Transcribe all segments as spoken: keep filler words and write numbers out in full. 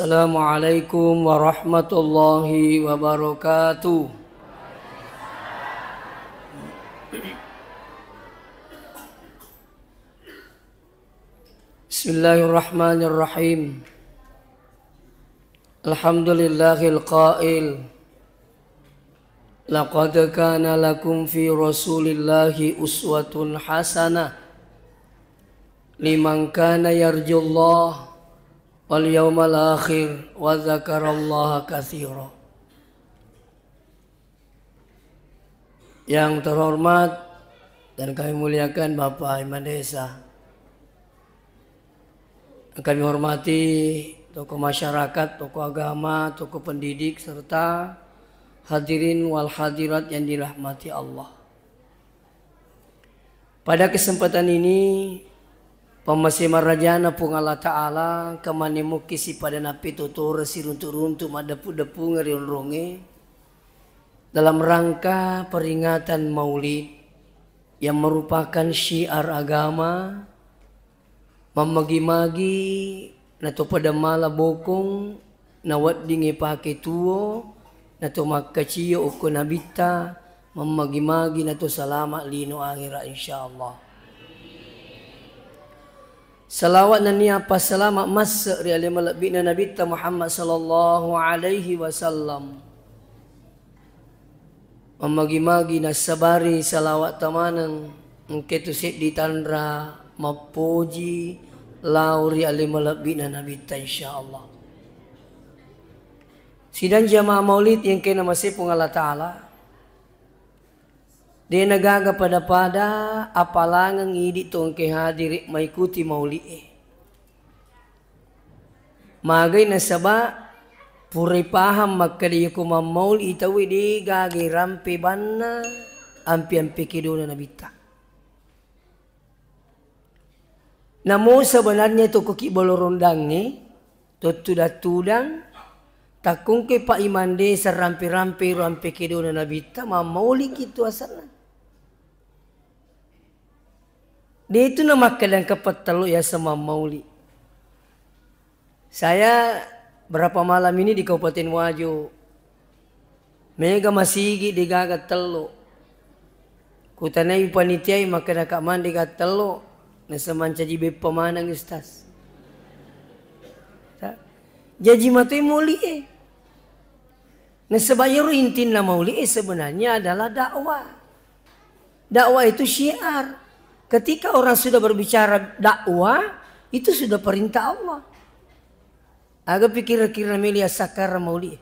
Assalamualaikum warahmatullahi wabarakatuh. Bismillahirrahmanirrahim. Alhamdulillahil qail, "Laqad kana lakum fi Rasulillahi uswatun hasanah liman kana yarjullah wal yaumal akhir wa dzakarallaha katsira." Yang terhormat dan kami muliakan Bapak Imam Desa, yang kami hormati tokoh masyarakat, tokoh agama, tokoh pendidik, serta hadirin wal hadirat yang dirahmati Allah. Pada kesempatan ini, pamase marajana Puang Allah Ta'ala, kemane mukki sipada nappi totoro siruntu-runtu maddepu-depunge ri onronge, dalam rangka peringatan Maulid yang merupakan syiar agama, mammagi-magi nato pada mala bokong, naweddingi pake tuo, nato makkacio okko Nabitta, mammagi-magi nato salama lino akhirat, insyaallah. Salawat nennia passalama masse ri ale malebbi'na Nabitta Muhammad sallallahu alaihi wasallam. Mammagi-magi nassabari salawat tamaneng, engke tu seddi tanra mappoji lao ri ale malebbi'na Nabitta, insyaallah. Sidang jamaah maulid yang kena masepung Allah Ta'ala, de nagaga pada-pada apalangeng idi tu engke hadiri maikuti mauli'e. Magai nasaba purai paham makkeda iyako mammauli tauwe de gaga rampe banna ampe-ampe kedona Nabitta. Namo sebenarnya to ko ki bolorondangnge, to tudang-tudang, takkungke Pak Imam Desa rampe-rampe ro ampe kedona Nabitta, mammauli ki tu asenna. De tu namakkeda engka pettello yaseng mammauli. Saya berapa malam ini di Kabupaten Wajo, mega masigi degaga tello. Kutanai panitiai makkeda, "Kak, mande ga tello?" Nasaba mancaji beppa maneng, Ustaz. Ta-, jaji matoi mauli'e. Nasaba iyaro intinna mauli'e sebenarnya adalah dakwah. Dakwah itu syiar. Ketika orang sudah berbicara dakwah, itu sudah perintah Allah. Aga pikira-kira meli assakkara mauli.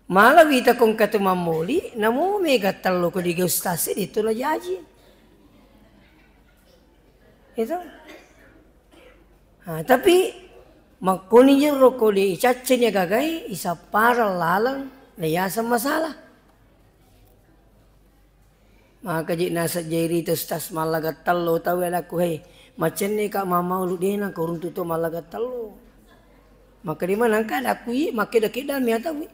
Mala wita ko engka tu mammoli, namo mega tello ko diga ustaz e, de tu najaji. Itu. Ha, tapi makkoni jero ko de icacceni agagae, isapparang laleng, na yaseng masalah. Maka je naseng jairi tu ustaz mallaga tello tau e, lakku, "Hei, macenne ka mammaulu, de nako runtu to mallaga tello." Maka de manangka adakku i, makkeda-keda mi atau i.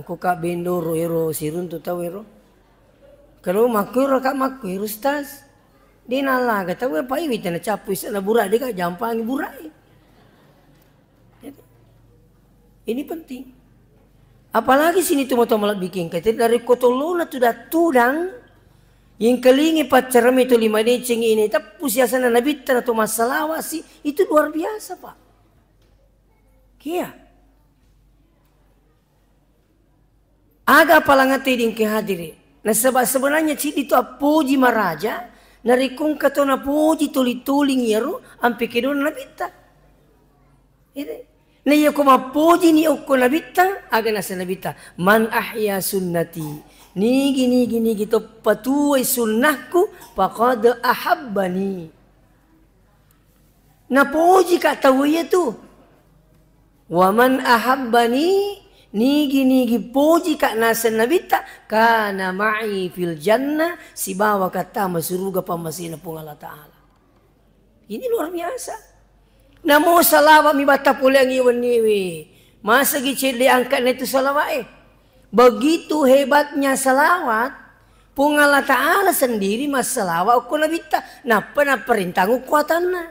Ko ka bendoro ero siruntu tau ero. Kalau makkuero ka makkuero ustaz. De nallaga tau e, apa iwi tena cappu isena bura de ka jampangi bura e. Ini penting. Apalagi sini tu matoa malebbi kengka. Jadi dari kotolona tudang-tudang, yang kelingi paccarami tu lima deceng ini, teppu siasana Nabitta tu massalawa si, itu luar biasa, Pak. Kia. Aga apalangate dingke hadiri. Nasaba sebenarnya cidi tu appoji maraja, narekko engka to napoji tuli-tuling iyaro ampe kedona Nabitta. Ede. Na iya ko mappojini okko Nabitta, aga naseng Nabitta, "Man ahya sunnati." Nigi, nigi, nigi to patuwai sunnahku, faqad ahabbani. Napoji ka tau iya tu. "Wa man ahabbani," nigi-nigi poji ka naseng Nabitta, "kana ma'i fil jannah," sibawa ka tama suruga pammasena Puang Allah Ta'ala. Ini luar biasa. Namo salawat mi batta poleangngi wenniwi. Masagi cedde angkatna itu salawat e. Begitu hebatnya salawat, Puang Allah Ta'ala sendiri massalawa okko Nabitta, nappa napparentang okko atanna.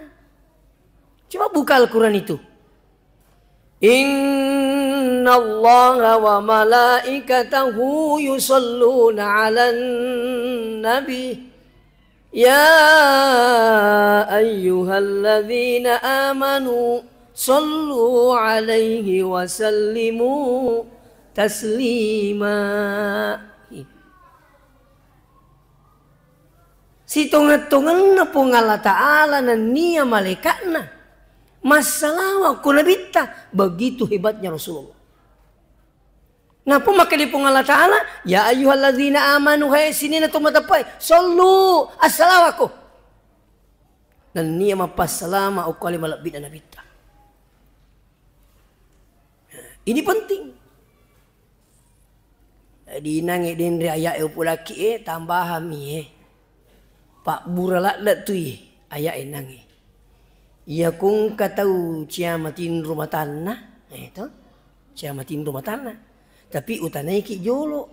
Coba buka Al-Quran itu. Innallaha wa malaikatahu yusalluna 'alan nabi. Ya ayyuhalladzina amanu sallu 'alaihi wa sallimu taslima. Sitongeng-tongenna Puang Allah Ta'ala nennia malaika'na massalawa ko Nabitta, begitu hebatnya Rasulullah. Nappa makkeda Puang Allah Ta'ala, "Ya ayyuhalladzina amanu," hai sininna to mateppe'e, "sallu, assalawako." Nennia mappassalama okko ale malebbi'na Nabitta. Ini penting. Jadi, inangnge denre aya'e upolaki e, tambahami e. Pabbura ladde tu i aya'e nangnge. Iya kongka tau cia matinro matanna, eh, to? Cia matinro matanna. Tapi utanaiki jolo.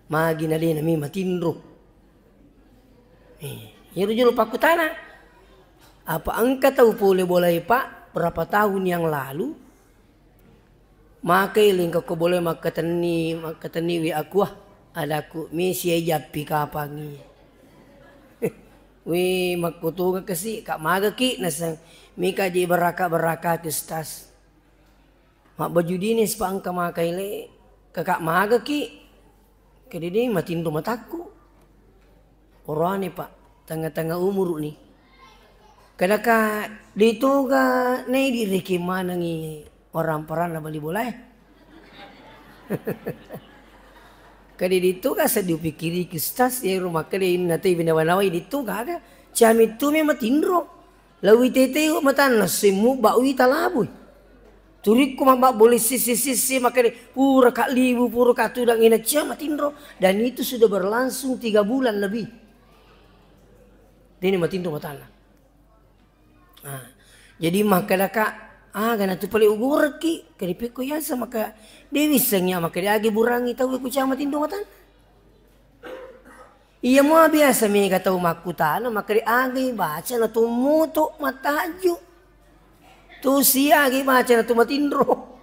Magi nalena mi matinro. Eh, iyaro jolo pakkutana. Apa engka tau pole bolae, Pak, berapa tahun yang lalu, makai lingka ko bolae makkatenni, makkatenni wi akua, adaku, "Mesi aja pi kapangi." Wi, makkutunga kasi, kak magaki, naseng, "Mika ji beraka-beraka ke stas." Mabbaju dinis pa engka makaile, kakak magaki. Kedede matinro matakku. Oroane pa, tengah-tengah umuru ni. Kadaka detoga naidi reke manengi orang paranna bali bolae. Kade detoga seddi upikiriki stas ya rumah kade inna tei binawa-nawai detoga aga. Cami tu memang tinro. Lawi tete matanna semmu ba wi talabui. Turikku mabba boleh sisi-sisi makanya pura kak libu, pura kak tudang ina cia matinro. Dan itu sudah berlangsung tiga bulan lebih. Dini matinro matanna. Nah, jadi makkada kak, ah, gana tu paling ugureki, kadi pekko yasa maka dewi sengnya maka agi burangi tahu ku cia matinro matanna. Iya mua biasa mega tau makkutana, makkeda agai baca na tu mutu mattahajju. Tu sia agai baca na tu matinro.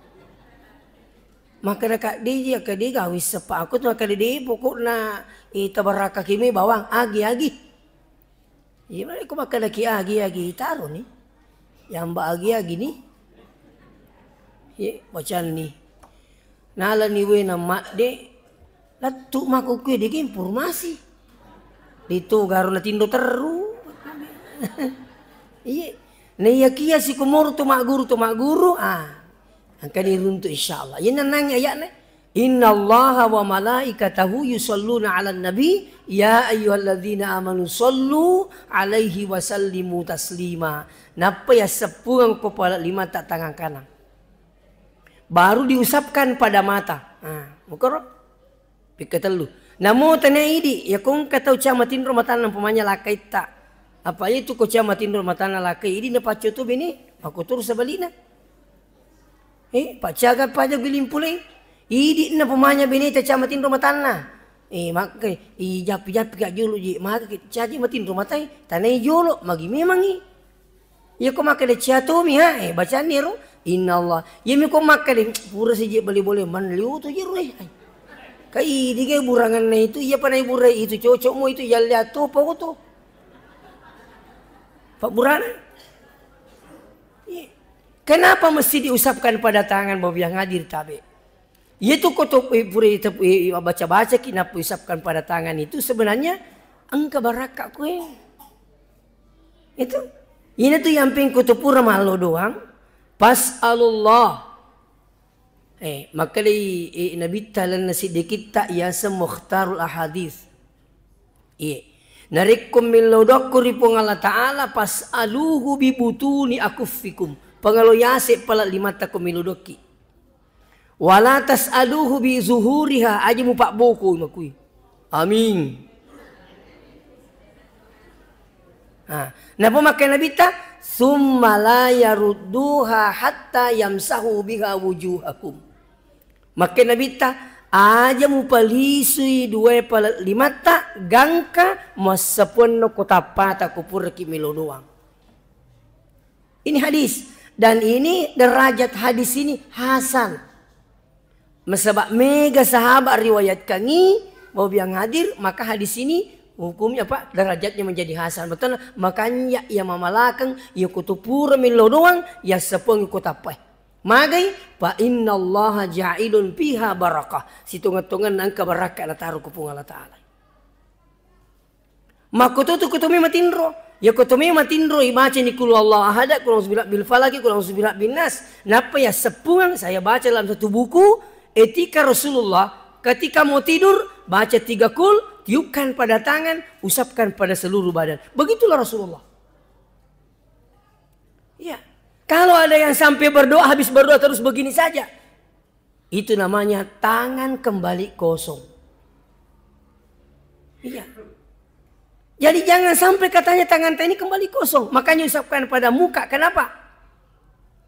Makkeda kak deji, akka de gawi seppa aku tu makkeda de pokokna, eh, tabarakaki me bawang agi-agi. Iya, mane ko makkeda ki agi-agi taro ni. Yamba agi-agi ni. Ye, bacanni. Nalani wena madde, lettu mako kue dege informasi. Dito garo na tindo terru. Iye. Na iya kia sikomoro to magguru, to magguru, ah. Engka diruntu insyaallah. Iya nanangi ayatna. Innallaha wa malaikatahu yusalluna 'alan nabi, ya ayyuhalladzina amanu sallu 'alaihi wa sallimu taslima. Nappa yasseppungang ko pala limata tangan kanan. Baru diusapkan pada mata. Nah, mukoro. Pekka tellu. Namo tania idi, ya kongka tau cia matinro matanna umpamanya lakaitta. Apa itu ko cia matinro matanna lakai idi na paccoto bene, makkotoro sebalikna. Eh, paccaga paja guling puleng. Idi na pemanya bene ta cia matinro matanna. Eh, makkai, i jappi-jappi ka jolo ji, maka ki caji matinro matai, tanai jolo, magi memangi. Iya ko makkeda cia tomi ha, eh, bacanni ro, innallah. Iya mi ko makkeda, pura siji bali bole manliu tu jiro, eh. Ai. Kai dige buranganna itu, iya panai burai itu cocok mo itu, yalle atopa ko to. Pabburana. Iya. Kenapa mesti diusapkan pada tangan, bawa yang hadir tabe? Iya tu ko to, eh, pura itu, eh, baca-baca ki nappa usapkan pada tangan itu sebenarnya engka barakka kue. Itu. Ina tu yang pengko tu pura mallo doang. Pas Allah. Eh, makkedai, eh, Nabitta lalenna siddikitta yaseng Mukhtarul Ahadits. Iye. Narekko millau dokko ri Puang Allah Ta'ala, fas'aluhu bi butuni akuffikum. Pangalo yase pala limatta ko millau dokki. Wala tas'aluhu bi zuhuriha, aja mupabboko makui. Amin. Ha, napa makkeda Nabitta, "Tsumma la yarudduha hatta yamsahu biha wujuhakum." Makkeda Nabitta, Aja mupalisui duwae pale limatta, gangka massapuanna ko tappata ko puraki melo doang. Ini hadis. Dan ini derajat hadis ini hasan. Nasaba mega sahabat riwayatkangi, mau biang hadir, maka hadis ini hukumnya apa? Derajatnya menjadi hasan. Betul? Makanya ia mamalakeng, ia kutupura melo doang, ia sepeng kota apa? Magai, fa innallaha ja'ilun fiha barakah. Sitonga-tonganna engka barakka nataro ku Puang Allah Ta'ala. Makkototu kotomi matinro. Ya kotomi matinro, ibacani qul huwallahu ahad, qul a'udzu birabbil falaq, qul a'udzu birabbin nas. Nappa ya seppungang saya baca dalam satu buku, etika Rasulullah, ketika mau tidur, baca tiga qul, tiupkan pada tangan, usapkan pada seluruh badan. Begitulah Rasulullah. Iya. Kalau ada yang sampai berdoa, habis berdoa terus begini saja, itu namanya tangan kembali kosong. Iya. Jadi jangan sampai katanya tangan ini kembali kosong. Makanya usapkan pada muka. Kenapa?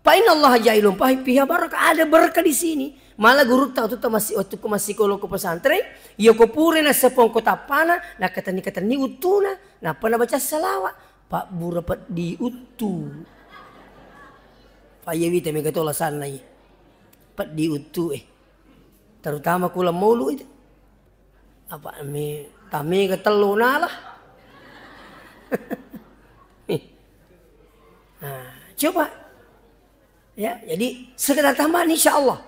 Fa innallaha ja'ilun fiha barakah. Ada berkah di sini. Malah guru tahu tuh masih waktu ku masih kolo ke pesantren, ya ko pure na sepong kota pana, na katani-katani utuna, napa na baca salawat. Pabbura peddi uttu. Payewi te mega tola sanna ye. Peddi uttu eh. Terutama kula maulu itu. Apa me tamega tellu nala. Nah, coba. Ya, jadi sekedar tambahan insya Allah.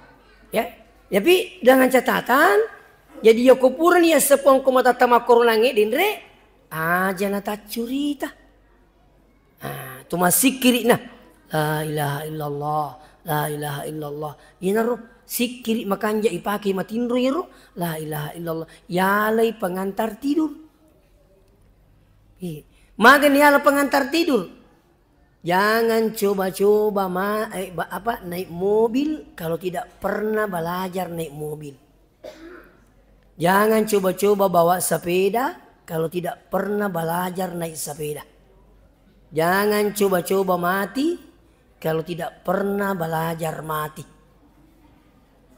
Ya. Tapi dengan catatan, jadi yoko purani ya sepongko mata tama koronange denre, aja nataccurita. Ah, tu massikkiri na. La ilaha illallah, la ilaha illallah. Inaro sikkiri makanja ipake matinro iyaro, la ilaha illallah. Yalai pengantar tidur. Iya. Magani yala pengantar tidur. Jangan coba-coba ma-, eh, ba-, apa, naik mobil kalau tidak pernah belajar naik mobil. Jangan coba-coba bawa sepeda kalau tidak pernah belajar naik sepeda. Jangan coba-coba mati kalau tidak pernah belajar mati.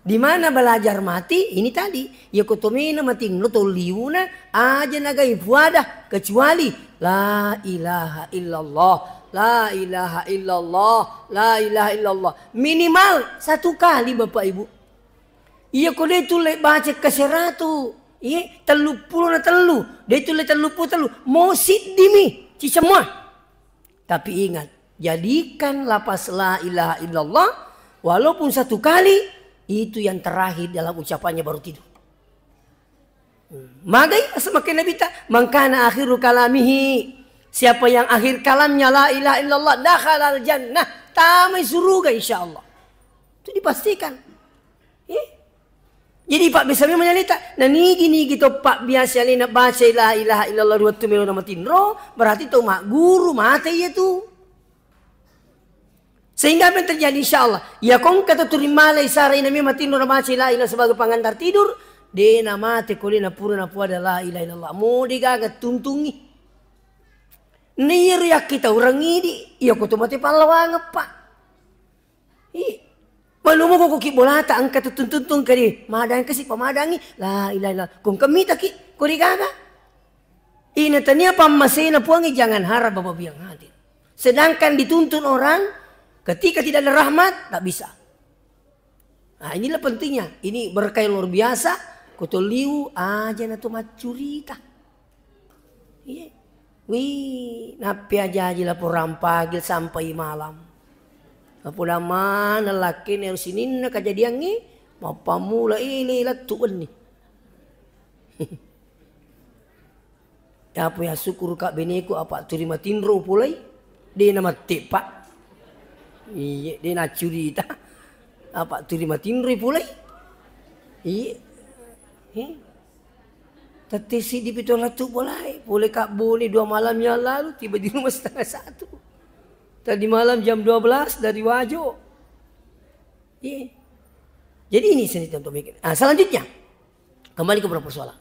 Di mana belajar mati? Ini tadi, ya kotomena matinro tolliuna, aja nagai puada kecuali la ilaha illallah, la ilaha illallah, la ilaha illallah. Minimal satu kali, Bapak Ibu. Iya ko de tulle baca ke seratu, iya, telluppulo na tellu, de tulle telluppulo tellu, mo siddimi, ci semua. Tapi ingat, jadikan lafaz la ilaha illallah, walaupun satu kali, itu yang terakhir dalam ucapannya baru tidur. Magai semakin Nabi ta, "Man kana akhiru kalamihi," siapa yang akhir kalamnya la ilaha illallah, dakhalal jannah, tamai suruga insya Allah. Itu dipastikan. Eh? Jadi Pak bisa memang nyalita, na nigi-nigi to Pak biasa alena baca la ilaha illallah dua tu melo na matinro, berarti to magguru mate iya tu. Sehingga apa yang terjadi? Insya Allah, ya kongka tu turi malai sarai na memang matinro na baca la ilaha sebagai pengantar tidur, de na mate ko de na pura na puada la ilaha illallah. Mo de gaga tuntungi. Niyaro yakkita urang idi, iya ko tu mate pallawangeng Pak. Ih, malumo ko ki bolata engka tu tuntung-tuntung kadi, madang kasi pamadangi, la ilaha illallah. Kong kemita ki, ko de gaga. Ina tania pammasena Puangnge, jangan harap Bapak biang hadir. Sedangkan dituntun orang, ketika tidak ada rahmat, tak bisa. Nah, inilah pentingnya. Ini berkah yang luar biasa. Kotoliu aja na tu maccurita. Iya. Wih, nappi aja-aja laporan pagi sampai malam. Laporan mana laki ne sininna kejadiannya, mappammula ini lettu wenni. Yapo ya syukur ka beneku apa turi matinro pulai, de na mette Pak. Iye, de na curita. Apa turi matinro pulai? Iye. He? Tette siddi pitu lettu bolai, pole Kabbone dua malam yang lalu, tiba di rumah setengah satu. Tadi malam jam dua belas dari Wajo. Iya. Jadi ini seni contoh mikir. Ah, selanjutnya, kembali kepada persoalan.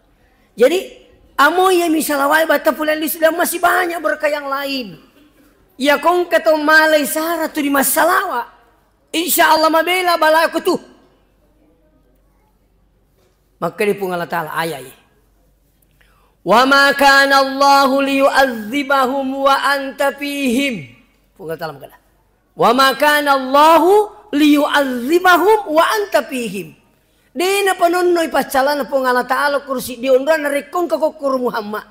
Jadi, amo iya misalawai bata pulang di sudah masih banyak berkah yang lain. Ya kongka to malai sara tu di masalawa. Insya Allah mabela balaku tu. Makkeda Puang Allah Ta'ala ayat e, "Wa ma kana Allahu liyu'adzibahum wa anta fihim." Puang Allah Ta'ala makkeda, "Wa ma kana Allahu liyu'adzibahum wa anta fihim." De' napanonnoi paccallana Puang Allah Ta'ala kuro siddi onronna narekko engka kokkoro Muhammad.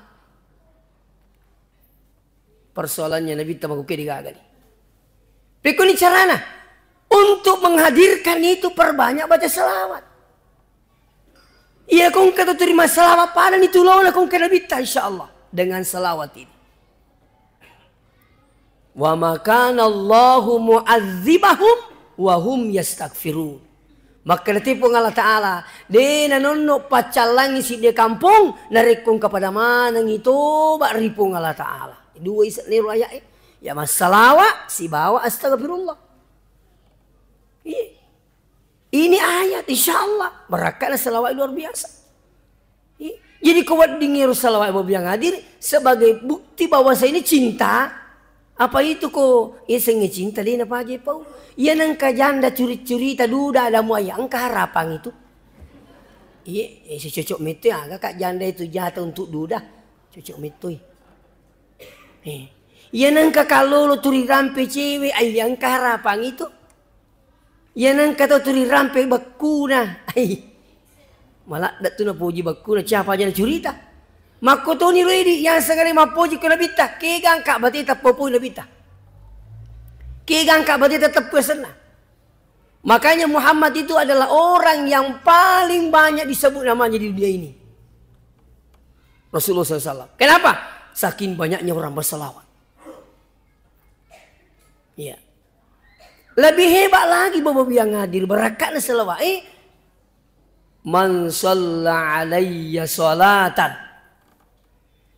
Persoalannya Nabitta makkukedi gagani. Pekkoni carana? Untuk menghadirkan itu perbanyak baca salawat. Iya kongka tu terima salawat pada ni tulona kongka Nabitta insya Allah dengan salawat ini. "Wa ma kana Allahu mu'adzibahum wa hum yastaghfirun." Makkeda ti Puang Allah Ta'ala, de' nanonno paccallangi siddi kampong narekko engka pada manengi toba ri Puang Allah Ta'ala. Dua ise' nero ayat e. Ya massalawa sibawa astagfirullah. Iya. Ini ayat, insya Allah, barakka'na salawat luar biasa. Iya. Jadi ko wedding ero salawat Babiang Hadir sebagai bukti bahwasa ini cinta. Apa itu ko isengnge cinta de' napaja pau. Iya nengka janda curi-curita duda ada muaya, engka harapang itu. Iya, eh, si cocok metto aga kak janda itu jata untuk duda. Cocok mettoi. Eh. Iya nengka kallolo turi rampe cewek, ai engka harapang itu. Iya nengka tau turi rampe bekkuna. Ai. Maladda tu napoji bekkuna, siapa aja na curita. Makkotoni redi yang sengare mappoji ko Nabitta, kega engka bateta popoi Nabitta. Kega engka bateta teppu senna. Makanya Muhammad itu adalah orang yang paling banyak disebut namanya di dunia ini. Rasulullah sallallahu alaihi wasallam. Kenapa? Saking banyaknya orang bersalawat. Iya. Lebih hebat lagi Bapak Biang hadir, barakka'na salawat. Eh, "Man shalla alayya salatan."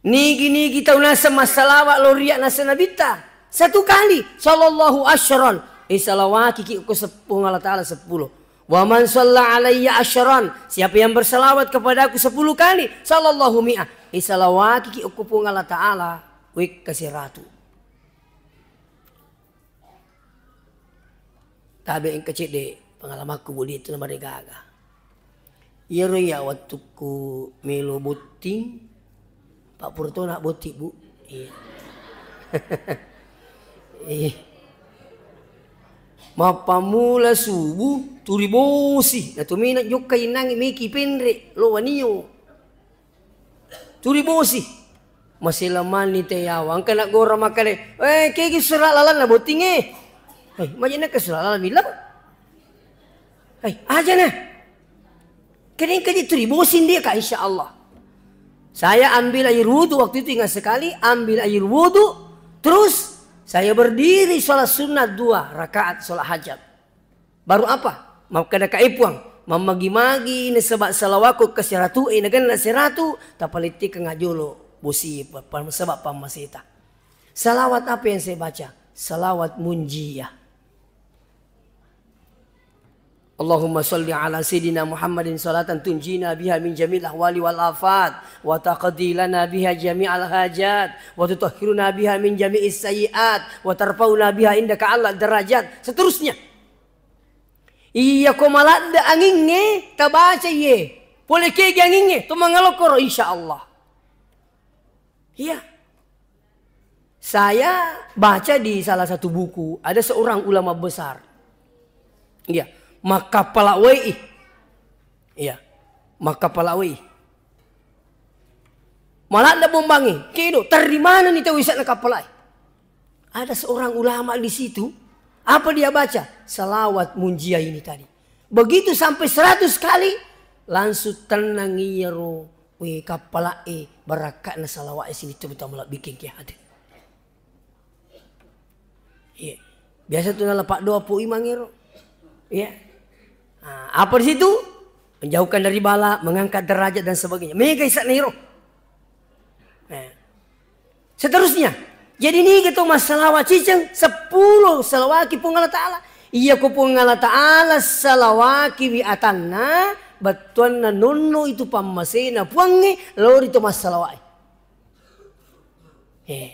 Nigi-nigi tau naseng massalawat lao ri iyya naseng Nabitta. Satu kali, sallallahu asyran. Eh, salawakiki okko sep-, Puang Allah Ta'ala seppulo. "Wa man shalla alayya asyran." Siapa yang bersalawat kepadaku sepuluh kali, sallallahu mi'ah. Eh, salawakiki okko Puang Allah Ta'ala wekka seratu. Tabe engka cedde pengalamakku, Bu, di itu namarigaga. Iyaro iya wettukku melo botting, Pak Purto nak botting, Bu. Iya. Eh. Mappammula subuh, turi bosi. Natumina jokka innangi meki penre, lo wanio. Turi bosi. Masela mani te yawa. Engka na gora makkeda, "Eh, kegi sura lalanna botting e." Hei, majena ke sura lalan bilang. Hei, aja na. Kening keji turi bosi dia kak, insya Allah. Saya ambil air wudhu waktu itu, ingat sekali, ambil air wudhu, terus saya berdiri sholat sunnah dua rakaat sholat hajat. Baru apa? Makkeda ka, "Eh, Puang, mammagi-magi nasaba salawakku ke seratu, eh, nagenna seratu, tapalettikeng ajolo bosi pa-, pa-, saba pammaseta." Salawat apa yang saya baca? Salawat munjiyah. Allahumma salli ala sayyidina Muhammadin salatan tunjina biha min jami'il ahwali wal afat, wa taqdi lana biha jami'al hajat, wa tutahhiruna biha min jami'is sayyi'at, wa tarfa'una biha indaka a'la darajat. Seterusnya. Iya ko maladde angingnge, tabaca iye. Pole kegi angingnge, to mangalokkoro, insya Allah. Iya. Saya baca di salah satu buku, ada seorang ulama besar. Iya, makkappala wei. Iya, makkappala wei. Maladde bombangi, kedo, terri manenni tau isa'na kappalae. Ada seorang ulama di situ, apa dia baca? Salawat munjia ini tadi. Begitu sampai seratus kali, langsung tenang iyaro, weh, kappala'e, barakka'na salawa'e sini tu betul malah bikin ki hadir. Iya. Biasa tu nala paddoa po imang ero. Iya. Nah, apa di situ? Menjauhkan dari bala, mengangkat derajat dan sebagainya. Mega isa'na ero. Nah. Seterusnya, jadi niga to massalawa ciceng, seppulo salawaki Puang Allah Ta'ala. Iya ko Puang Allah Ta'ala salawaki wi atanna, bettuanna nonno itu pammasena Puangnge, lori to massalawae. Eh.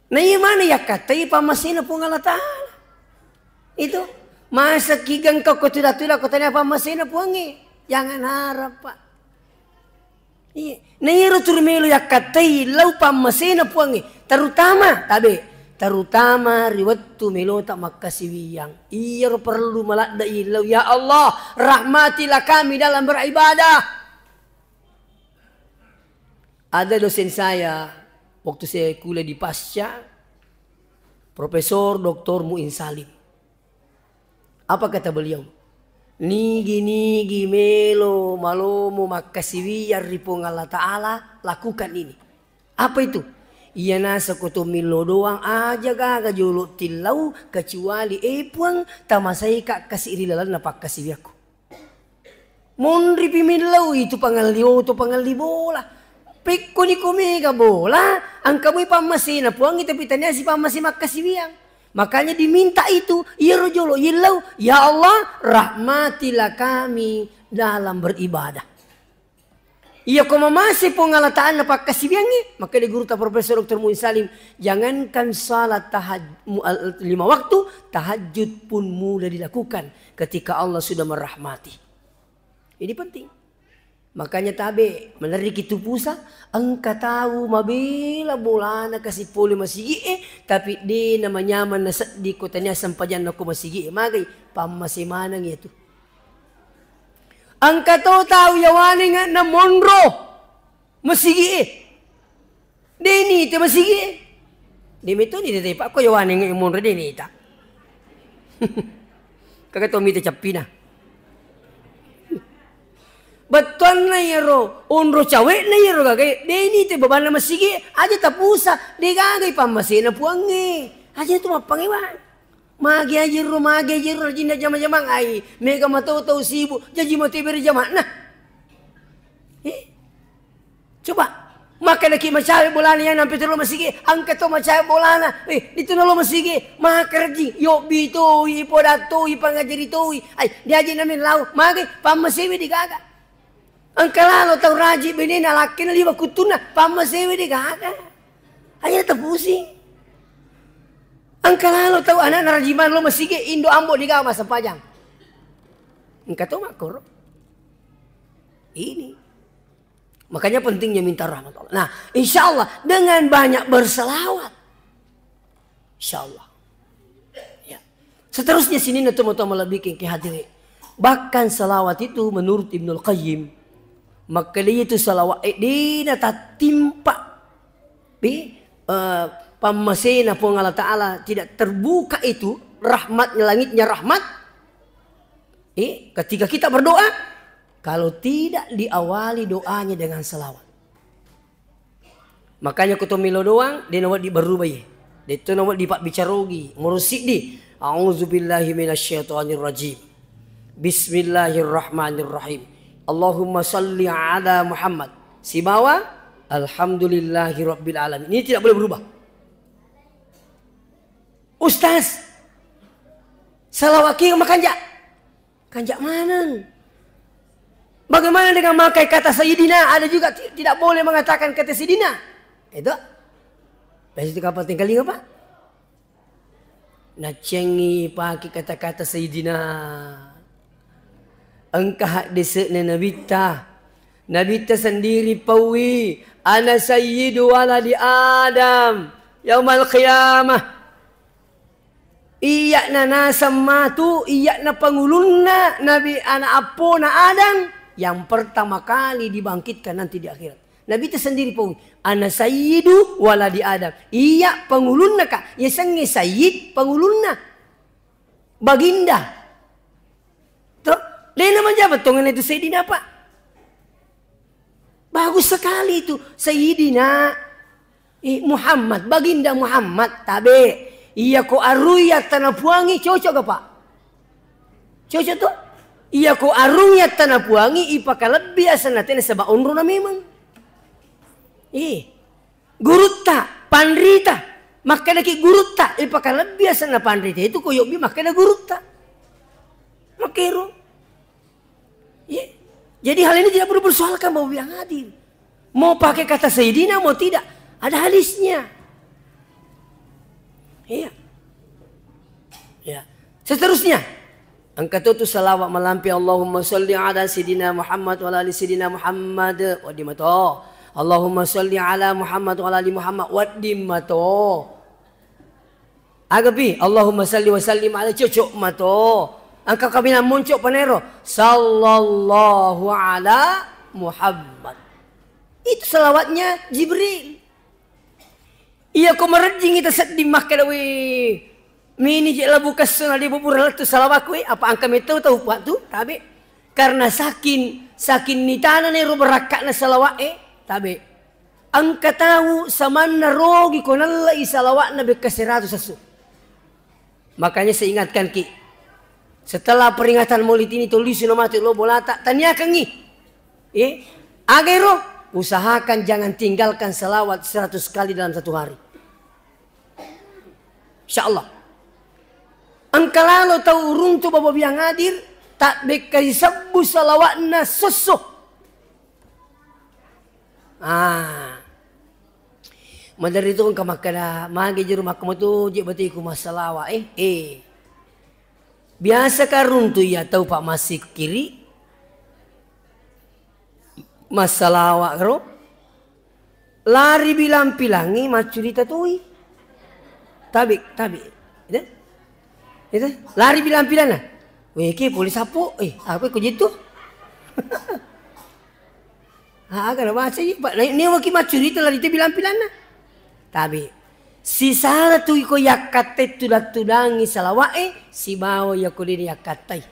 Na iya mana yakkattai pammasena Puang Allah Ta'ala. Itu. Masa kigangka ko tuda-tuda ko tania pammasena Puangnge? Jangan harap, Pak. Iya. Na iyaro turu melo yakkattai lau pammasena Puangnge, terutama, tabe, terutama ri wettu melota makkasiwiang. Iyaro perlu maladde illau, "Ya Allah, rahmatilah kami dalam beribadah." Ada dosen saya waktu saya kuliah di Pasca, Profesor Doktor Muin Salim. Apa kata beliau? "Nigi-nigi melo malomo makkasiwiang ri Puang Allah Ta'ala, lakukan ini." Apa itu? Iya nasako to millau doang, aja gaga jolo tillau, kecuali, "Eh Puang, tamasaika kasi ri lalenna pakkasiwiakku." Monripi millau itu pangalli oto, pangalli bola. Pekkoni ko mega bola, engka moi pammasena Puangnge, tapi tania sipammase makkasiwiang. Makanya diminta itu, iyaro jolo yellau, "Ya Allah, rahmatilah kami dalam beribadah." Iya ko mamase Puang Allah Ta'ala pakkasiwiangnge, maka di guru ta Profesor Doktor Muin Salim, jangankan salat tahaj-, mu-, al-, lima waktu, tahajud pun mudah dilakukan ketika Allah sudah merahmati. Ini penting. Makanya tabe, meneriki tu pusa, engka tau mabela bolana kasi pole masigi e, tapi de namanyameng nasedding ko tania sempajanna ko masigi e. Magai, pammase maneng iya tu. Engka to tau yawanengnga namonro masigi e. De nita masigi e. De metoni tete, Pak, ko yawaneng monro de nita. Kaga to mita cappina. Bettuanna iyaro, onro cawe'na iyaro gaga e, de nita babanna masigi e, aja tapusa, de gaga pammasena Puangnge. Aja tu mappangewang. Magi aja ro, magi aja ro, rajinna jama-jamang ai, mega mato tau sibuk, jaji mato bere jama'na. Eh? Coba, makkedaki macawe bolana iya nampe tero masigi, engka to macawe bolana, eh, ditu nalo masigi, makerji, yobbi toi, poda toi, pangajari toi, ai, diaji nami lau, magi, pammasewe de gaga. Engka lalo tau raji benena lakkena liwa kuttunna, pammasewe de gaga. Aja tapusing. Engka lalo tau anakna raji maneng lo masigi, indo ambo de gaga massempajang. Engka to makkoro. Ini. Makanya pentingnya minta rahmat Allah. Nah, insya Allah dengan banyak berselawat. Insya Allah. Ya. Seterusnya sininna tomatoa malebbi engkae hadiri. Bahkan salawat itu menurut Ibnul Qayyim, maka dia itu salawat, eh, dena tatimpa. Bi, eh, pammasena Puang Allah Ta'ala tidak terbuka itu rahmatnya, langitnya rahmat. Eh, ketika kita berdoa, kalau tidak diawali doanya dengan salawat. Makanya ko to melo doang, de nawedding berubah ye. De to nawedding pabbicarogi, murusidi. A'udzubillahi minasyaitonirrajim. Bismillahirrahmanirrahim. Allahumma salli ala Muhammad. Sibawa alhamdulillahi rabbil alamin. Ini tidak boleh berubah. Ustaz, salawat ki makanja. Kanja maneng. Bagaimana dengan memakai kata Sayyidina? Ada juga ti-, tidak boleh mengatakan kata Sayyidina. Itu. Biasa itu kapal tingkalinga, Pak. Nacengi pakai kata-kata Sayyidina. Engka haddese'na Nabitta. Nabitta sendiri paui, "Ana sayyidu waladi Adam yaumal qiyamah." Iya'na naseng matu, iya'na pangulunna nabi, ana appona Adam yang pertama kali dibangkitkan nanti di akhirat. Nabitta sendiri paui, "Ana sayyidu waladi Adam." Iya pangulunna, Kak. Yasengnge sayyid pangulunna. Baginda. To, dena manjama tongeng itu sayyidina, Pak. Bagus sekali itu, Sayyidina, eh, Muhammad, Baginda Muhammad, tabe. Iya ko arung yattana Puangnge, cocok ga, Pak? Cocok to? Iya ko arung yattana Puangnge, ipakalebbi asenna tena saba onrona memang. Eh, gurutta, panrita, makkedaki gurutta, ipakalebbi asenna panrita itu ko yobbi makkeda gurutta. Makkero. Iya. Jadi hal ini tidak perlu persoalkan, Bapak Ibu yang hadir. Mau pakai kata Sayyidina, mau tidak, ada hadisnya. Iya. Ya. Seterusnya, Engka to tu salawat malampe, Allahumma sholli ala Sayyidina Muhammad wa ala ali Sayyidina Muhammad, wedding mato. Allahumma sholli ala Muhammad wa ala ali Muhammad, wedding mato. Aga pi, Allahumma sholli wa sallim ala, cocok mato. Engka kaminang monco panero, sallallahu ala Muhammad. Itu salawatnya Jibril. Iya ko marejjingi tasedding makkeda, "Wih, mini je labu kesso na de bubura lettu salawakku, eh, apa engka metau tau pa tu?" Tabe. Karena saking, saking nitana nero barakka'na salawat, eh, tabe. Engka tau samanna rogi ko nallai salawatna bekka seratu sassu. Makanya saya ingatkan ki, setelah peringatan Maulid ini, tolisu na matu lo bolata, taniakangi. Eh, agero, usahakan jangan tinggalkan salawat seratus kali dalam satu hari. Insya Allah. Engka lalo tau uruntu baba biang hadir, tak bekka disebbu salawatna sosso. Ah. Maderri tu engka makkeda, "Magi juru makko matu je batiku massalawa, eh?" Eh. Biasa ka runtu iya tau pa massikiri massalawa ro. Lari bilang-pilangi maccurita toi. Tabe, tabe. Itu? Itu? Lari bilang-pilanna. Weh, ke pole sapo. Eh, apa ko jitu? Ah, aga na baca i, Pak. Nai-, newaki maccurita lari te bilang-pilanna. Tabe. Sisala tu iko yakkatte tudang-tudangi salawa'e, sibawa yako dede yakkattai.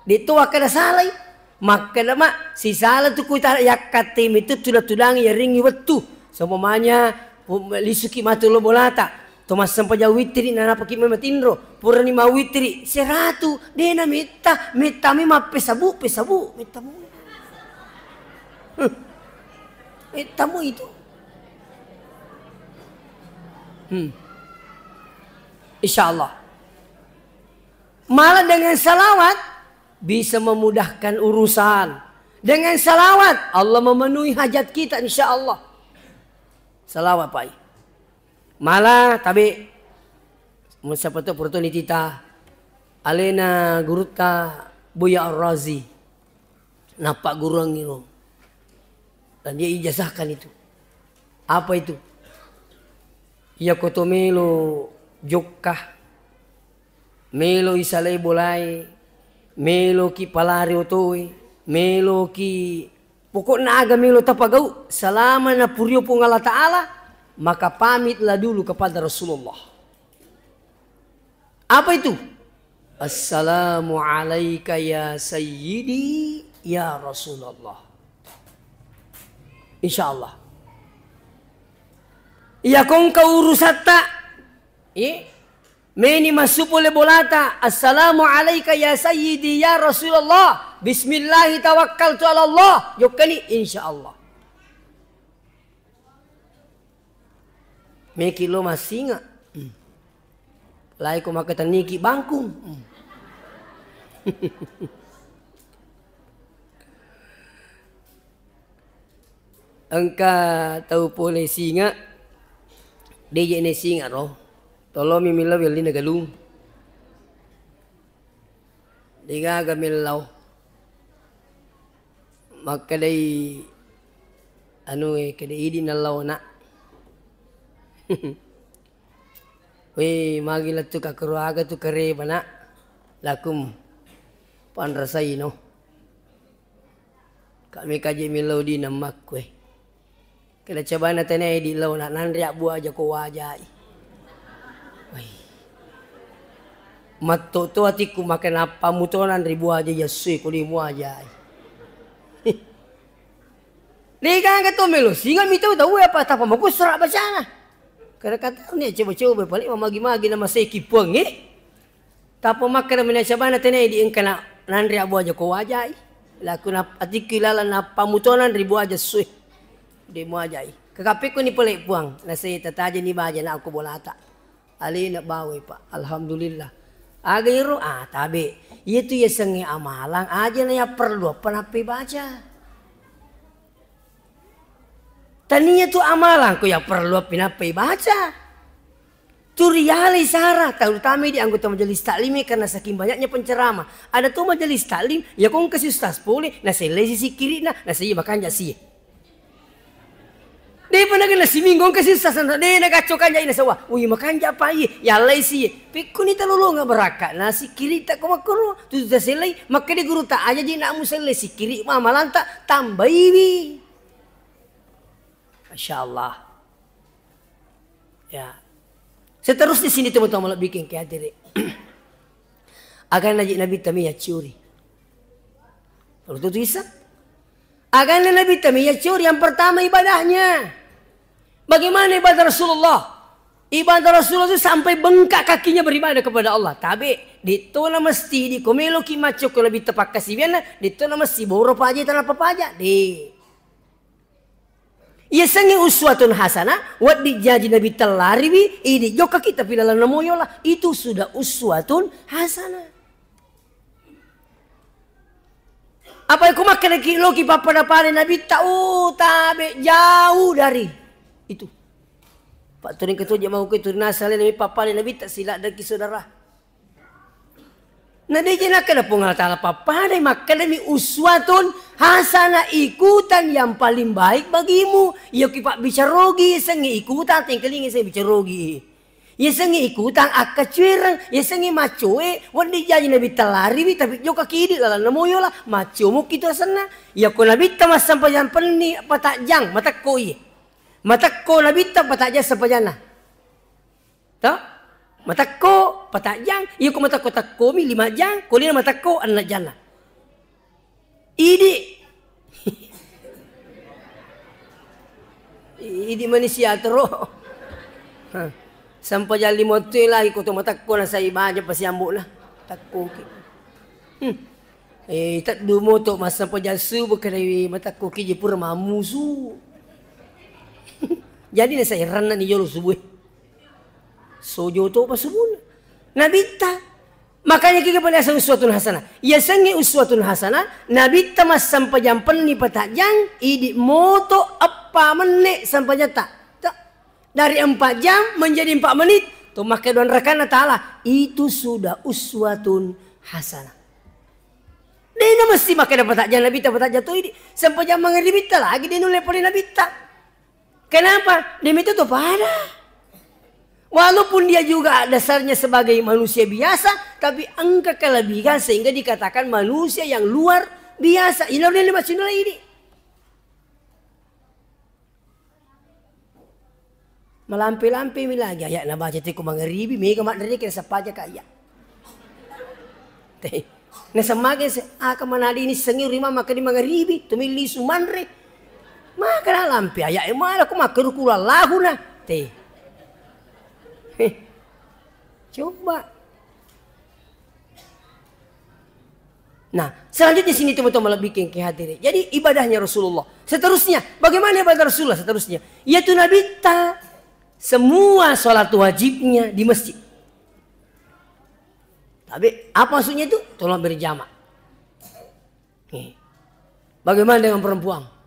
De to wakkeda salai. Makkeda ma, sisala tu kuta yakkatte mitu tudang-tudangi yaringi wettu. Seumpamanya, pu-, lisuki matu lo bolata. To massempajang witiri, nanapaki mai matinro. Purani mawitiri, seratu, dena metta, mettami mappesabu, pesabu, mettamu. Huh. Mettamu itu. Hmm. Insya Allah. Malah dengan salawat bisa memudahkan urusan. Dengan salawat, Allah memenuhi hajat kita, insya Allah. Salawat, Pak. Mala tabe, mun siapa tu purutoni tita, alena gurutta Buya Ar-Razi, nappagguruangngi ro. Dan dia ijazahkan itu. Apa itu? Iya koto melo jokka, melo isalai bolae, meloki palari otoe, meloki Pokokna aga melo tapagau, selama napurio Puang Allah Ta'ala, maka pamitlah dulu kepada Rasulullah. Apa itu? "Assalamu alaika ya sayyidi ya Rasulullah." Insya Allah. Iya kongka urusatta, eh, Meni massu pole bolata, "Assalamu alaika ya sayyidi ya Rasulullah. Bismillahi tawakkaltu ala Allah." Jokkani, insya Allah. Meki lo massinga. Hmm. Laiko makatenniki bangkung. Hmm. Engka tau pole singa, de je ne singa ro. Tollomi millau wellinna galung. Degaga millau. Makkedai anu e, kede idi nallau, Nak. Weh, magi lettu kakkeruaga tu kareba, Nak. Lakum panrasai no. Kami kaji millau di nammakku e. Kena cabana tena idi lao na nanre abbu aja ko wajai. Wai. Matto to atikku maka nappa mutonan ribu aja yassui ko limu ajai. Degaga to melo singa mitau tau apa tapa makusra bacana. Kada kata ni coba-coba pale mamagi-magi nama seki puang e. Tappa makkeda mena cabana tena idi engka na nanre abbu aja ko wajai. Laku na atikku ilalang nappa mutonan ribu aja sui. De muajai. Kakappekku ni pole puang, nasei tatajani baja na aku bolata. Alena bawai, Pak. Alhamdulillah. Aga iro? Ah, tabe. Iya tu yasengnge amalang aja na yapperlu apa nappai baca. Tania tu amalang ko yapperlu apa nappai baca. Tu rialai sara, terutama di anggota majelis taklim, karena saking banyaknya penceramah. Ada tu majelis taklim, ya kong kasi ustaz pole, nasellai si sikkiri'na, nasellai makanja sie. Depa nakenna siminggu engka sisa sana, de nagacco kanja ina sawa. Ui, makanja apa iye? Yallai si iye. Pekkuni talolonga barakka na sikkiritta ko makkoro, tu tasellai, makkeda gurutta, aja ji nak musellai sikkiri mamalanta, tambaiwi. Masya Allah. Ya. Seterusnya sini teman-teman lebih ke hadiri. Akan naji Nabi tami ya ciuri. Kalau tu bisa. Agana Nabi tami ya ciuri, yang pertama ibadahnya. Bagaimana ibadah Rasulullah? Ibadah Rasulullah itu sampai bengkak kakinya beribadah kepada Allah. Tabe, ditona mesti di komeloki macco ko Nabi tepakkasibianna, ditona mesti boro paja tanpa paja. De. Yasengnge uswatun hasanah, wedding jaji Nabi tellariwi, idi jokkaki tapi lalenna moyola. Itu sudah uswatun hasanah. Apa ko makkedaki loki pappada-pada Nabitta, oh, tabe jauh dari itu. Pak turing ketuja mau ke turing asal ini pappada Nabitta sila daki saudara. Na deje nakkeda Puang Allah Taala pappada makkedami uswatun hasanah, ikutan yang paling baik bagimu. Iya ki pak bicarogi sengi ikutan tengkelingi saya bicarogi. Yasengnge ikutang akkacuereng, yasengnge maccoe, wedding jaji Nabitta lariwi, tapi jokka kidi lalenna moyola, maccomoki tu asenna. Yako Nabitta massampajang penni patajang, matekko iye. Matekko Nabitta patajang sampajanna. To? Matekko patajang, yako matekko-tekkomi lima jang, ko lina matekko enneng janna. Idi. Idi manisia tero. Ha. Sampajang lima tu lagi ko to matakko na sai baja pasi ambokna. Takkoki. Hmm. Eh, teddu moto massempajang subuh kerewi matakkoki je pura mamusu. Jadi na sai ranna ni jolo subuh. Sojo to pasubun. Nabitta. Makanya kiki pole aseng uswatun hasanah. Yasengnge uswatun hasanah, Nabitta massampajang penni patajang, idi moto eppa menne sampajatta. Ta-, dari empat jam menjadi empat menit. To makkeda doang rakanna taala, itu sudah uswatun hasanah. Dena mesti makkeda patajang Nabitta patajang to idi. Sampajang mangaribitta lagi dena ulle pole Nabitta. Kenapa? Demitu to pada. Walaupun dia juga dasarnya sebagai manusia biasa, tapi engka kelebihan sehingga dikatakan manusia yang luar biasa. Ina udah lima sini lagi ini. Malampe-lampe mi lagi ayat nabaca teko mangaribi, mega mak dari kena sepaja kaya. Te. Nasemmaga se, aka manadi ni sengi rima maka di mangaribi, tumilli sumanre. Maka na lampe ayat e mana ku maka rukula lahuna. Te. Heh. Coba. Nah, selanjutnya sini teman-teman lebih ke hadiri. Jadi ibadahnya Rasulullah. Seterusnya, bagaimana ibadah Rasulullah seterusnya? Yaitu Nabi ta semua salat wajibnya di masjid. Tapi apa maksudnya itu? Tolong berjamaah. Nih. Bagaimana dengan perempuan?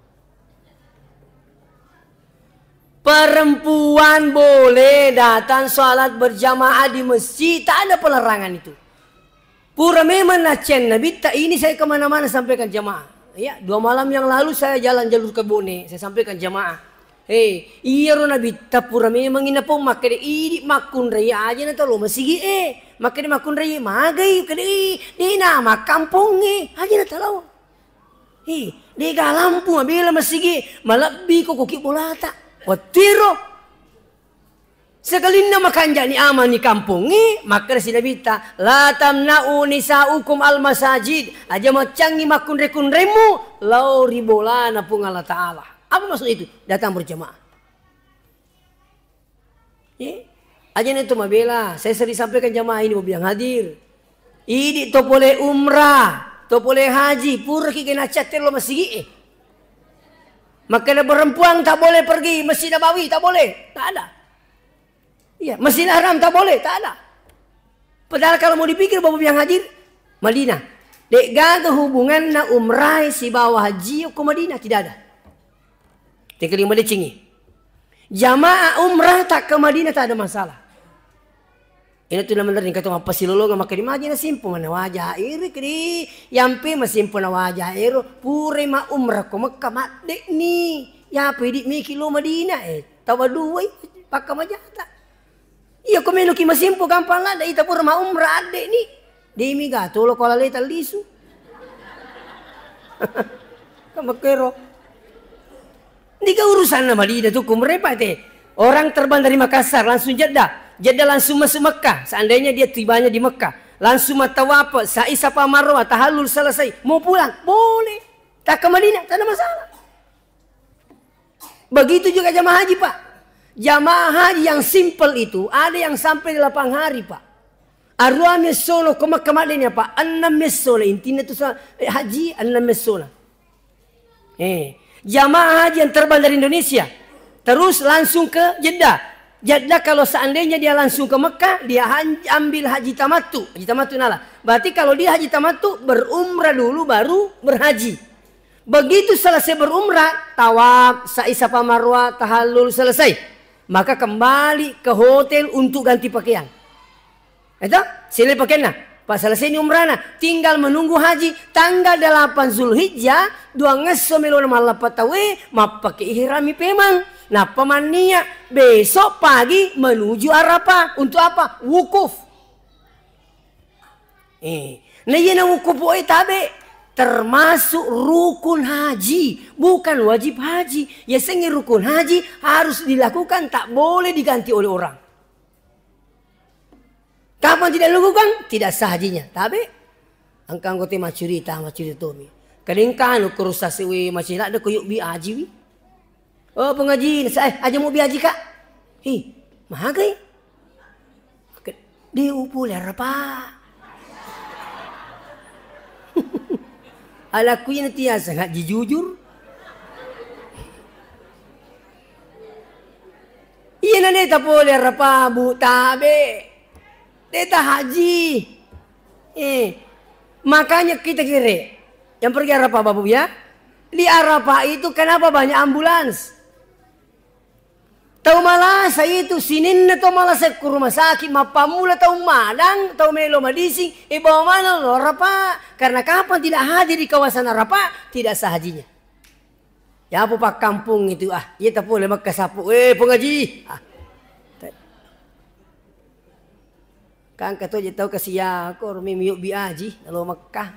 Perempuan boleh datang salat berjamaah di masjid, tak ada pelarangan itu. Pura memang nacen Nabitta ini saya kemana-mana sampaikan jamaah. Ya, dua malam yang lalu saya jalan jalur ke Bone, saya sampaikan jamaah. Hei, iyaro Nabitta pura memangngi napau makkeda idi makkunrai aja na talo masigi e. Makkeda makkunrai magai, keda e, de na makkampong e, aja na talo. Hei, de ga lampu mabela masigi e, malebbi ko koki bolata. Wattiro. Sekalinna makanjani amani kampongnge, makkedasi Nabitta, "La tamna'u nisa'ukum al-masajid." Aja maccangngi makkunre-kunremmu lao ri bolana Puang Allah Ta'ala. Apa maksud itu? Datang berjamaah. Eh? Aja itu mabela, saya sering sampaikan jamaah ini, mau bilang hadir. Idi to pole umrah, to pole haji, pura ki kena chat lo masigi e. Makanya perempuan tak boleh pergi Masjid Nabawi, tak boleh. Tak ada. Iya, Masjidil Haram tak boleh, tak ada. Padahal kalau mau dipikir Bapak yang hadir, Madinah. Dek gaga hubunganna umrah sibawa haji ke Madinah, tidak ada. Tinggal yang madecengi. Jamaah umrah tak ke Madinah tak ada masalah. Ina tu namanreng kata mappasilolongang makkeda magi nasimpo mana waja iri kedi yampe masimpo na waja ero pure ma umrah ko Mekka madde ni. Yapo idi miki lo Madinah, eh, tawa duai pakka majata. Iya ko meloki masimpo gampang ladde ita pura ma umrah adde ni. Demi ga tolo ko laleta lisu. Kamakkero. Niga urusanna Madinah tu kumrepa te. Orang terbang dari Makassar langsung Jeddah, Jeddah langsung masuk Mekah. Seandainya dia tibanya di Mekah, langsung matawaf, sa'i Safa Marwah, tahallul selesai, mau pulang, boleh. Tak ke Madinah, tak ada masalah. Begitu juga jamaah haji, Pak. Jamaah haji yang simple itu ada yang sampai delapan hari, Pak. Arua messono ko Mekah maddeni, Pak. Enam messono intinya tu sa-, eh, haji enam messono. Eh, jamaah haji yang terbang dari Indonesia terus langsung ke Jeddah. Jeddah kalau seandainya dia langsung ke Mekah, dia han-, ambil haji tamattu. Haji tamattu nala. Berarti kalau dia haji tamattu, berumrah dulu baru berhaji. Begitu selesai berumrah, tawaf, sa'i Safa Marwah, tahallul selesai. Maka kembali ke hotel untuk ganti pakaian. Itu, silai pakaianna. Pas selesai ni umrahna, tinggal menunggu haji. Tanggal delapan Zulhijjah, duangngesso melona malleppa tauwe, mappake ihrami pemang. Nappa mannia, besok pagi menuju Arafah. Untuk apa? Wukuf. Eh, na iyana wukuf e tabe termasuk rukun haji, bukan wajib haji. Yasengnge rukun haji harus dilakukan, tak boleh diganti oleh orang. Kapan tidak dilakukan, tidak sah hajinya. Tabe, engka anggota maccurita, maccurita tomi. Kadang kanu ko rusa sewe macam nak ada ko yuk bi haji wi. Oh, pengaji, sa-, eh, aja mau bi haji, Kak. Hi, magai. Ke-, di upu le Arafah. Ala kuina tiasa ngaji jujur. Iya na deta pole Arafah, Bu, tabe. Deta haji. Eh, makanya kita kere yang pergi Arafah, Bapak, ya. Di Arafah itu kenapa banyak ambulans? Tau malasa itu, sininna tau malasa ku rumah sakit, mappammula tau madang, tau melo madising, e bawa mana lo Arafah? Karena kapan tidak hadir di kawasan Arafah, tidak sah hajinya. Yapo pakkampung itu, ah, iya tapole Mekka sapu, eh, Puang Haji. Ah. Kangka to je tau kasiako, rumi miyubbi aji, talo Mekka.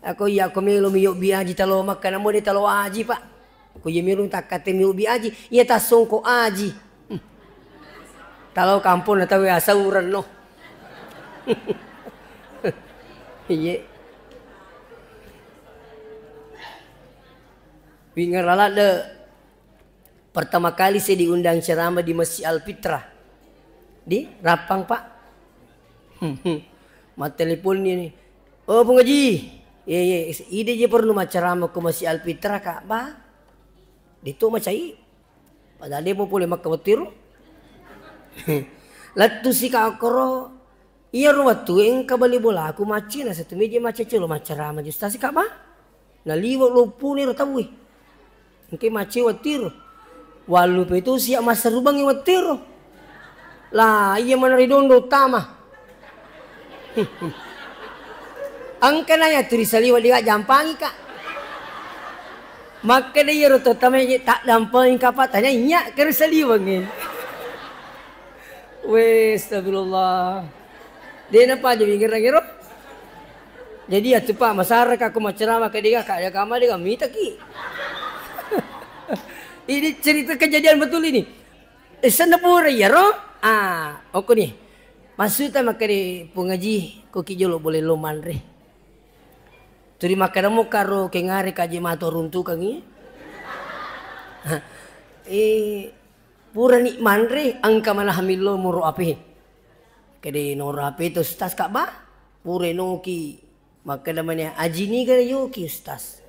Ako iya ko melo miyubbi aji talo Mekka, namo de talo aji, Pak. Ko iya melo takkate miyubbi aji, iya tassongko aji. Hmm. Talo kampong na tau asauren no. Iye. Wingerala de. Pertama kali saya diundang ceramah di Masjid Al-Fitrah. Di Rappang, Pak. Matteleponni ini. "Oh, Pung Haji. Iya, iya, ide je perlu macceramah ko Masjid Al-Fitrah, Kak, Bah." Ditu macai. Padahal dia mau pole Makkah wettu ro. Lettu si Kak koro. Iyaro wettue engka bali bolaku macce, naseng tu meja macce lo maccarama ji Ustaz Kak Bah. Naliwe loppuni ro tauwe. Engke macce wettiro. Wallupe tu sia masserubangi wettiro. Lah, iya mana ridondo tama. Engka nanya tu risaliwa dia jampangi, Kak. Makkeda iyaro to tama je tak dampangi kapa tanya nya ke risaliwangi. Weh, astagfirullah. De napa aja wingerang ero. Jadi ya tu Pak, masara ka ko maccarama ke dega ka ya kama dega mitaki. Ini cerita kejadian betul ini. Eh, sana pura ya ro. Ah, oko ni. Maksudnya makkeda Pung Haji, ko ki jolo boleh lo manre. Turi makkeda mo karo kengare kaje mato runtukangi. Eh, Purani manre, engka manahang millo muro ape. Kede noro ape to Ustaz Kak Bah? Pura noki. Makkeda mane, "Aji niga yoki Ustaz?"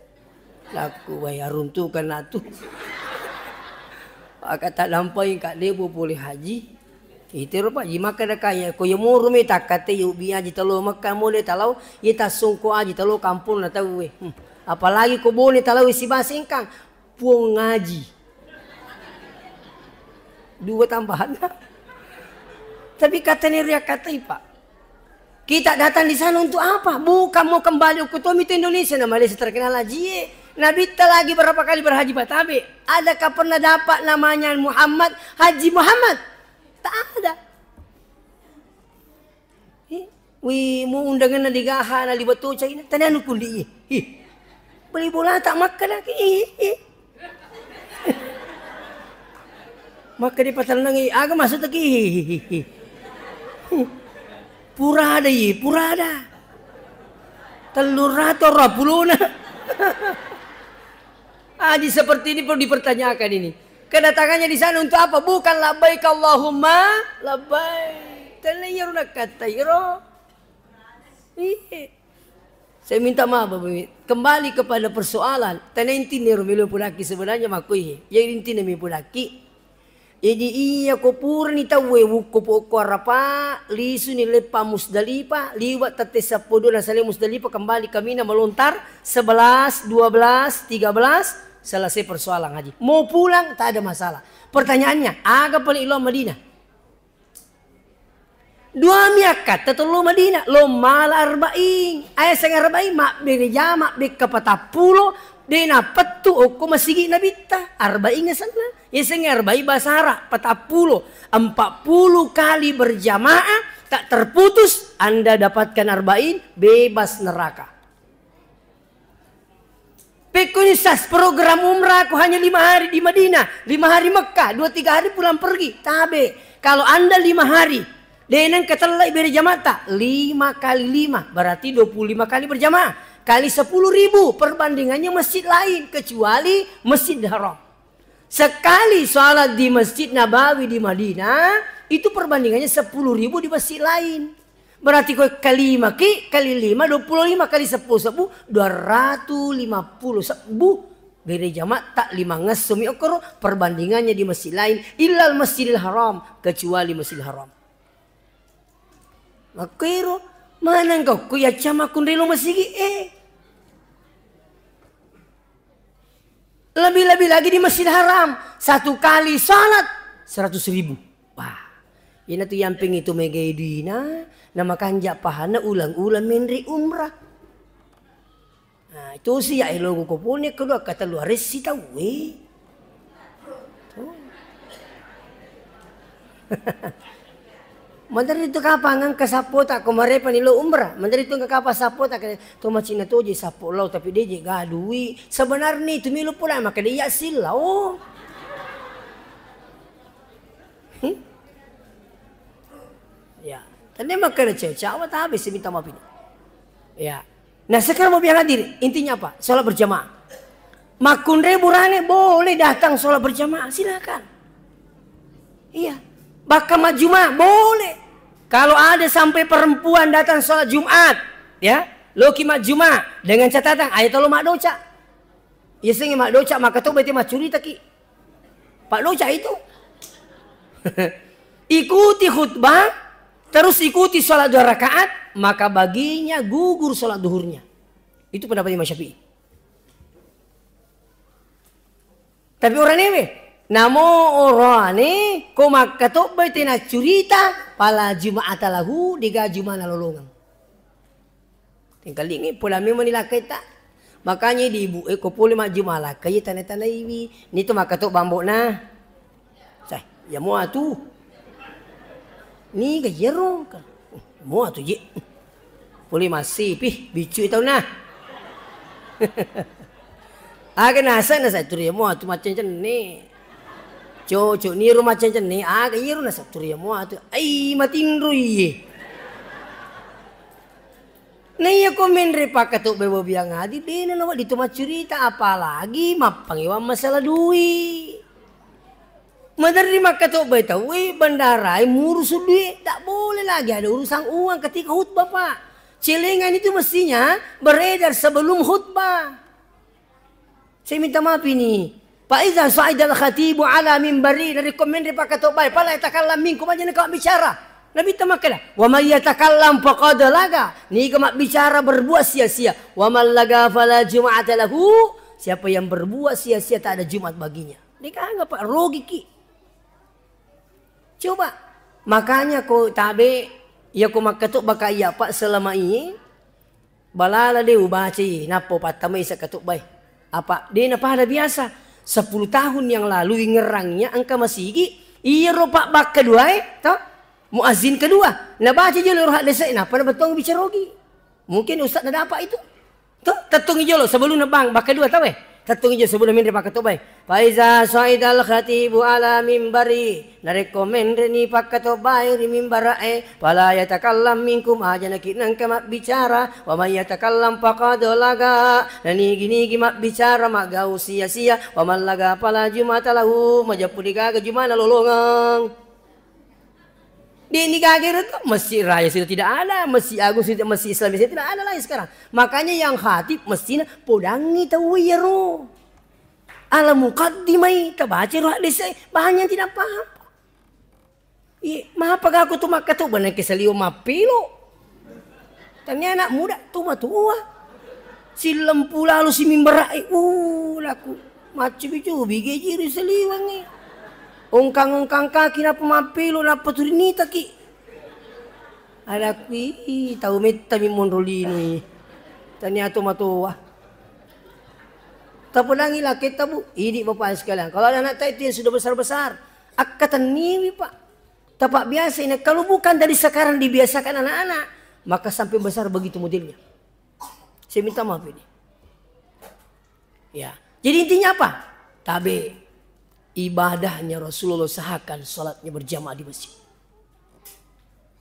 Lakku, "Wai, aruntukan natu." Aka tak lampai Kak Debo pole haji. Itero Pak, ji makkeda kaya, ko yomoro me takkate yobi aji talo Mekka mole talau, ye tassongko aji talo kampong na tauwe. Hmm. Apalagi ko bone talau si basengkang. Puang Ngaji. Dua tambahanna. Tapi katanya ria katai, Pak. Kita datang di sana untuk apa? Bukan mau kembali ke Tommy itu Indonesia, nama Malaysia terkenal haji. Nabi ta lagi berapa kali berhaji Batabe? Adakah pernah dapat namanya Muhammad, Haji Muhammad? Tak ada. Eh, wi, mu undanganna di gaha, na liwat to caina. Tanya anu kundi, eh. Eh. Beli bola tak makan lagi. Eh, eh. Maka di pasar nang, eh, aga maksud lagi. Eh, eh, eh, eh. Eh. Purada, eh, purada. Telur ratu, ora pulona. Haji seperti ini perlu dipertanyakan ini. Kedatangannya di sana untuk apa? Bukan labbaik Allahumma labbaik. Tena iyaro nakkatai ro. Iya. Saya minta maaf, Bapak Ibu. Kembali kepada persoalan. Tena intinya ro melo pudaki sebenarnya makoi. Ya intinya mi pudaki. Jadi iya ko purani tauwe wukko pokko Arafah, lisuni leppa Musdalifah, liwa tette seppulo dua nasale Musdalifah, kembali ke Mina melontar sebelas, dua belas, tiga belas, selesai persoalan haji. Mau pulang, tak ada masalah. Pertanyaannya, aga pale lo Madinah? Duami akkatta tello Madinah, lo mala Arba'in. Ae seng Arba'in, mabbere jama, mabbekka patappulo, de napettu okko masigi Nabitta. Arba'in asenna. Yasengnge Arba'in bahasa Arab, patappulo. Empat puluh kali berjamaah, tak terputus Anda dapatkan Arba'in, bebas neraka. Pekkoni sas program umrah aku hanya lima hari di Madinah, lima hari Mekah, dua tiga hari pulang pergi. Tabe, kalau Anda lima hari, deneng ketellai bere jamaata, lima kali lima, berarti dua puluh lima kali berjamaah. Kali sepuluh ribu, perbandingannya masjid lain, kecuali Masjidil Haram. Sekali salat di Masjid Nabawi di Madinah, itu perbandingannya sepuluh ribu di masjid lain. Berarti ko kalima ki, kali lima, dua puluh lima kali seppulo sebbu, dua ratus lima puluh sebbu. Bere jamaah tak lima ngesso mi okkoro, perbandingannya di masjid lain, illal Masjidil Haram, kecuali Masjidil Haram. Makkuero, maneng kau ku yacca makkunrelo masigi, eh. Lebih-lebih lagi di Masjid Haram, satu kali salat seratus ribu. Wah, inatu yampeng itu megai duina, na makanja pahanna ulang-ulang menre umrah. Nah, itu sih ya elo ko pone kedua kata luar si tauwe. Tuh. Menteri itu kapang engka sappota ko marepa ni lo umrah. Menteri itu engka kapang sappota ke to macina toje sappo lao tapi deje gadui. Sebenarnya itu milo pula maka dia sila. Oh. Hmm? Ya, tadi maka ada cewek-cewek tapi sih minta maaf ini. Ya. Nah, sekarang mau biar hadir, intinya apa? Sholat berjamaah. Makkunre burane boleh datang sholat berjamaah, silakan. Iya. Bahkan majjuma boleh. Kalau ada sampai perempuan datang sholat Jumat, ya, loki majjuma dengan catatan ayat lo maddoca. Iya sengi maddoca maka to bete maccurita ki. Pak doca itu. Ikuti khutbah, terus ikuti sholat dua rakaat, maka baginya gugur sholat duhurnya. Itu pendapat Imam Syafi'i. Tapi orang ewe, namo orane ko makkatobbai tena curita, pala Juma'ata lahu, dega Juma'na lolongang. Tengkalingi pula memang ni lakkaita. Makanya di ibu e ko pole majjuma lakkai tana-tanaiwi. Ni to makkatobba ambo'na. Cah, ya mua tu. Ni ga yero. Mua tu je. Pole masih pih bicu tauna. Aga nasa nasa turi ya mua tu macam-macam ni. Cocok ni rumah macam-macam ni. Aga yero nasa turi ya mua tu. Ai matinro iye. Naiya ko menre pakkatobbai wawiang adi, dena nawedding to maccurita, apalagi mappangewang masalah dui. Maderri makkatobbai tauwe, bendarai murusu dui, tak boleh lagi ada urusan uang ketika khutbah, Pak. Celengan itu mestinya beredar sebelum khutbah. Saya minta maaf ini. Fa iza sa'idal khatibu ala mimbari, narekko menre pakkatobbae, fala yatakallam minkum, aja nengka mabbicara. Nabitta makkeda, wa may yatakallam faqad laga, niga mabbicara berbuat sia-sia. Wa man laga fala jum'ata lahu, siapa yang berbuat sia-sia tak ada Jumat baginya. Degaga, Pak, rogiki. Coba, Makanya ko tabe, iya ko makkatobba ka iya, Pak, selama ini balala de ubacai, nappa pattamai isa katobbae. Apa de napada biasa? Sepuluh tahun yang lalu ingerrannya engka masigi, iyaro Pak bak keduae, to? Muazzin kedua, nabaca jolo roha desa, nappa nabettuang bicara ogi. Mungkin ustaz na dapat itu. Tuh, tettungi jolo sebelum nebang, bak kedua tau eh. Tettungi jolo sebelum menre pakkatobbae. Faiza saidal khatibu ala mimbari. Narekko menreni pakkatobbae ri mimbara e, fala yatakallam minkum, aja naki nengka mabbicara, wa man yatakallam faqad laga. Nanigi-nigi mabbicara, maggau sia-sia, wa man laga fala jumata lahu, majeppu degaga jumana lolongeng. Di ini gaga itu, Masjid Raya sudah tidak ada, Masjid Agung sudah, Masjid Islam sudah tidak ada lagi sekarang. Makanya yang khatib mestinya podangi tau iyaro. Ala mukaddimai, tabaca roha desa, banyak yang tidak paham. Iya, mapa gaku tu makkatobba nengke saliwa mappelo. Tania anak muda, tu matua. Sillempu lalo si mimbara e, uh, laku. Maccubi-cubi geji ri saliweng e. Ongkang-ongkang kaki nappa mappelo, nappa turinitaki. Ada kui, tau metta mi monro lino i. Tania to matoa. Tapodangi laketta, Bu. Idi Bapak sekalian. Kalau ada anak ta itu yang sudah besar-besar, akkatenniwi, Pak. Tapak biasa ini. Kalau bukan dari sekarang dibiasakan anak-anak, maka sampai besar begitu modelnya. Saya minta maaf ini. Ya. Jadi intinya apa? Tabe ibadahnya Rasulullah usahakan salatnya berjamaah di masjid.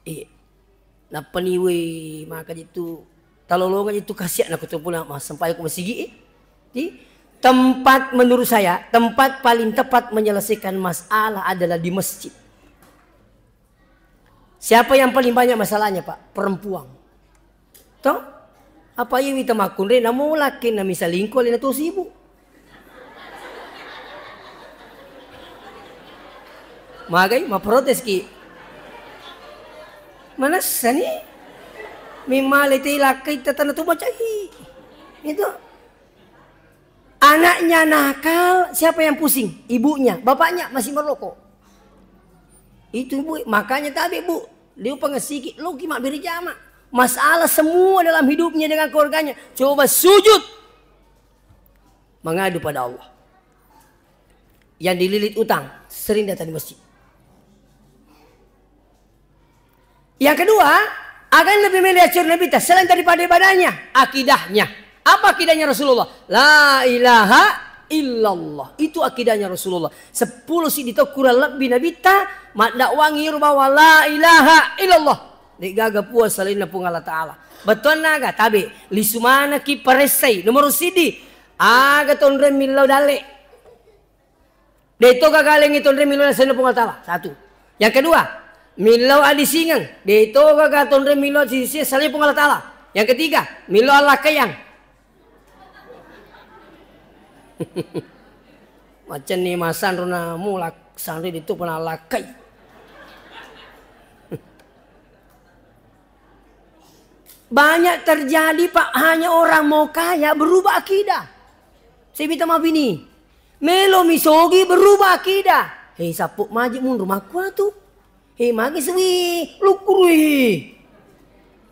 Iya. Nappa niwe maka itu talolongan itu kasiak na kutu pula mas sampai ku masigi. Di tempat menurut saya, tempat paling tepat menyelesaikan masalah adalah di masjid. Siapa yang paling banyak masalahnya, Pak? Perempuan. Toh? Apa iya wita makkunre, namo lakkenna misalingko alena to sibuk. Magai, maprotes ki. Manessani? Mimmale te lakkai tatana tu macai. Itu. Anaknya nakal, siapa yang pusing? Ibunya, bapaknya masih merokok. Itu ibu, makanya tabe, Bu, liu pengesiki, loki mabbere jama. Masalah semua dalam hidupnya dengan keluarganya, coba sujud mengadu pada Allah. Yang dililit utang, sering datang di masjid. Yang kedua, aga lebih mele acur Nabi ta selain daripada ibadahnya, akidahnya. Apa akidahnya Rasulullah? La ilaha illallah. Itu akidahnya Rasulullah. Sepuluh siddi taung kurang lebih Nabi ta maddakwang iro bahwa la ilaha illallah. Degaga puang selainna Puang Allah Ta'ala. Bettuanna aga? Tabe, lisu manaki paressai. Nomor siddi, aga tonreng millau dalle. De'to gaga laing tonreng millau selain Puang Allah Ta'ala. Satu. Yang kedua, millau adisingeng. De'to gaga tonreng millau sisi selain Puang Allah Ta'ala. Yang ketiga, millau allakaiang. Macam ni masan rona mulak sanri itu pernah lakai. Banyak terjadi, Pak, hanya orang mau kaya berubah akidah. Saya minta maaf ini. Melo misogi berubah akidah. Hei, sappo maji munru makkua tu. Hei, magi suwi lukurui.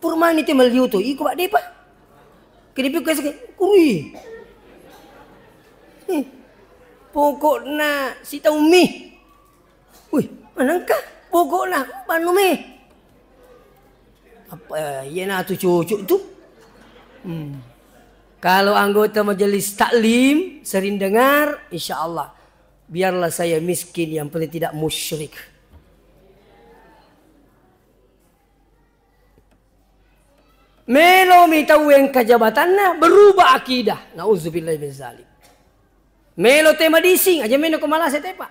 Purmani te meliu tu, iko Pak Depa. Kedepi kese kurui. Hei, pokokna sitaumi. Wih, manengka? Pokokna bannu me. Apa, eh, iyana tu cucu tu? Hmm. Kalau anggota majelis taklim sering dengar, insya Allah, biarlah saya miskin, yang penting tidak musyrik. Melomi tau engka jabatanna, berubah akidah. Nauzubillah min zalik. Melo te madising, aja meno ko malasa te, Pak.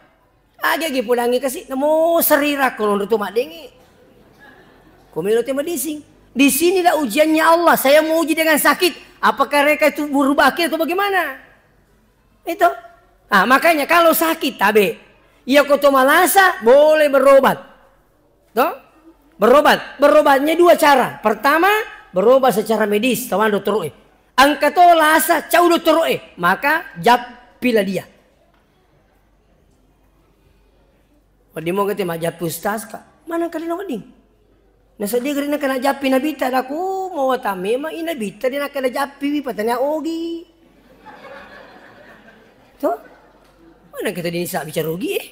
Agi-agi pulangi kasi, namo serira ko nonro tu maddenge. Ko melo te madising. Di sinilah ujiannya Allah. Saya mau uji dengan sakit. Apakah mereka itu berubah akidah atau bagaimana? Itu. Ah, makanya kalau sakit, tabe. Iya ko to malasa, boleh berobat. Toh? Berobat. Berobatnya dua cara. Pertama, berobat secara medis, tawang dottoro'e. Engka to lasa, cau dottoro'e. Maka, jappilah dia. Wedding moga te majjappi ustaz ka. Maneng kali na wedding. Naseddie gari na kana jappi Nabitta, daku mau watamme ma i Nabitta de na kana jappi wi patania ogi. To? Mana kita dinisa bicara ogi eh?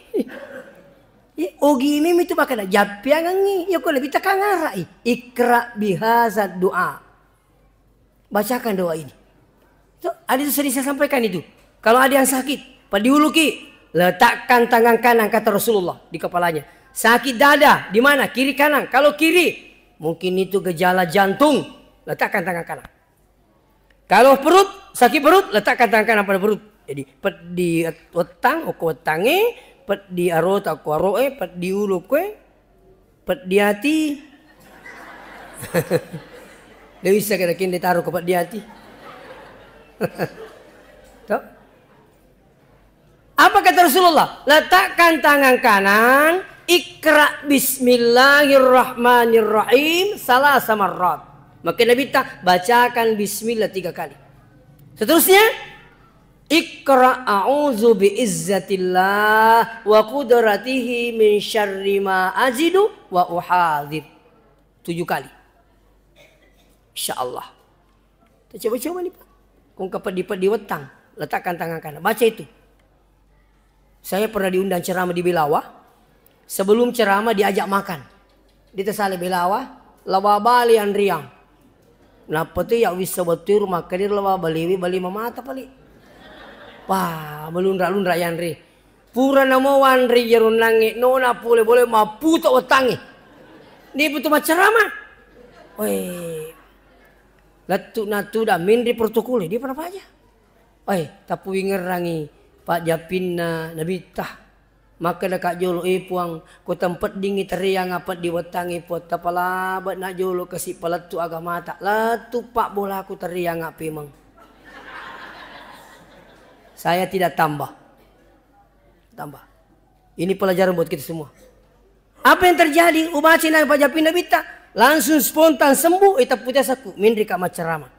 Ye, ogi mimi tu makana jappiangengngi. Ya ko Nabitta kangara'i. Ikra bihazad du'a. Bacakan doa ini. Tuh, ada itu sering saya sampaikan itu. Kalau ada yang sakit, peddi uluki, letakkan tangan kanan, kata Rasulullah, di kepalanya. Sakit dada, di mana? Kiri kanan. Kalau kiri, mungkin itu gejala jantung. Letakkan tangan kanan. Kalau perut, sakit perut, letakkan tangan kanan pada perut. Jadi, peddi wetang, oko wetange, peddi arota, oko aroe, peddi ulu, koe, peddi ati. Nde bisa kira kira taro ko peddi ati. Toh? Apa kata Rasulullah? Letakkan tangan kanan, ikra bismillahirrahmanirrahim, salah samarrat. Maka Nabi ta bacakan bismillah tiga kali. Seterusnya, ikra a'udzu bi izzatillah wa qudratihi min syarri ma ajidu wa uhadzir. Tujuh kali. Insya Allah. Kita coba-coba nih, Pak. Kong kepeddi-peddi wetang, letakkan tangan kanan. Baca itu. Saya pernah diundang ceramah di Belawa. Sebelum ceramah diajak makan. Di Tasale Belawa, lawa bale anriang. Nappa tu ya wissa wettu ru makkadiri lawa balewe bale mamata pale. Wah, melunra-lunra yanre. Pura namo wanre jeronnangnge, nona pole bole mapputo wettangnge. Ni putu maccarama. Weh. Lettu natu da menri protokol, dia pada paja. Weh, tappu wingerangi pajjappinna Nabitta. Makkeda ka jolo, "Eh, Puang, ko tempeddingngi teriang apa di wettangnge, Puang, tapalabe na jolo kasi palettu agamata." Lettu pabbolaku teriang apa memang. Saya tidak tambah. Tambah. Ini pelajaran buat kita semua. Apa yang terjadi? Ubaca na pajjappinna Nabitta, langsung spontan sembuh, eh, tappu jasakku, menri ka maccarama.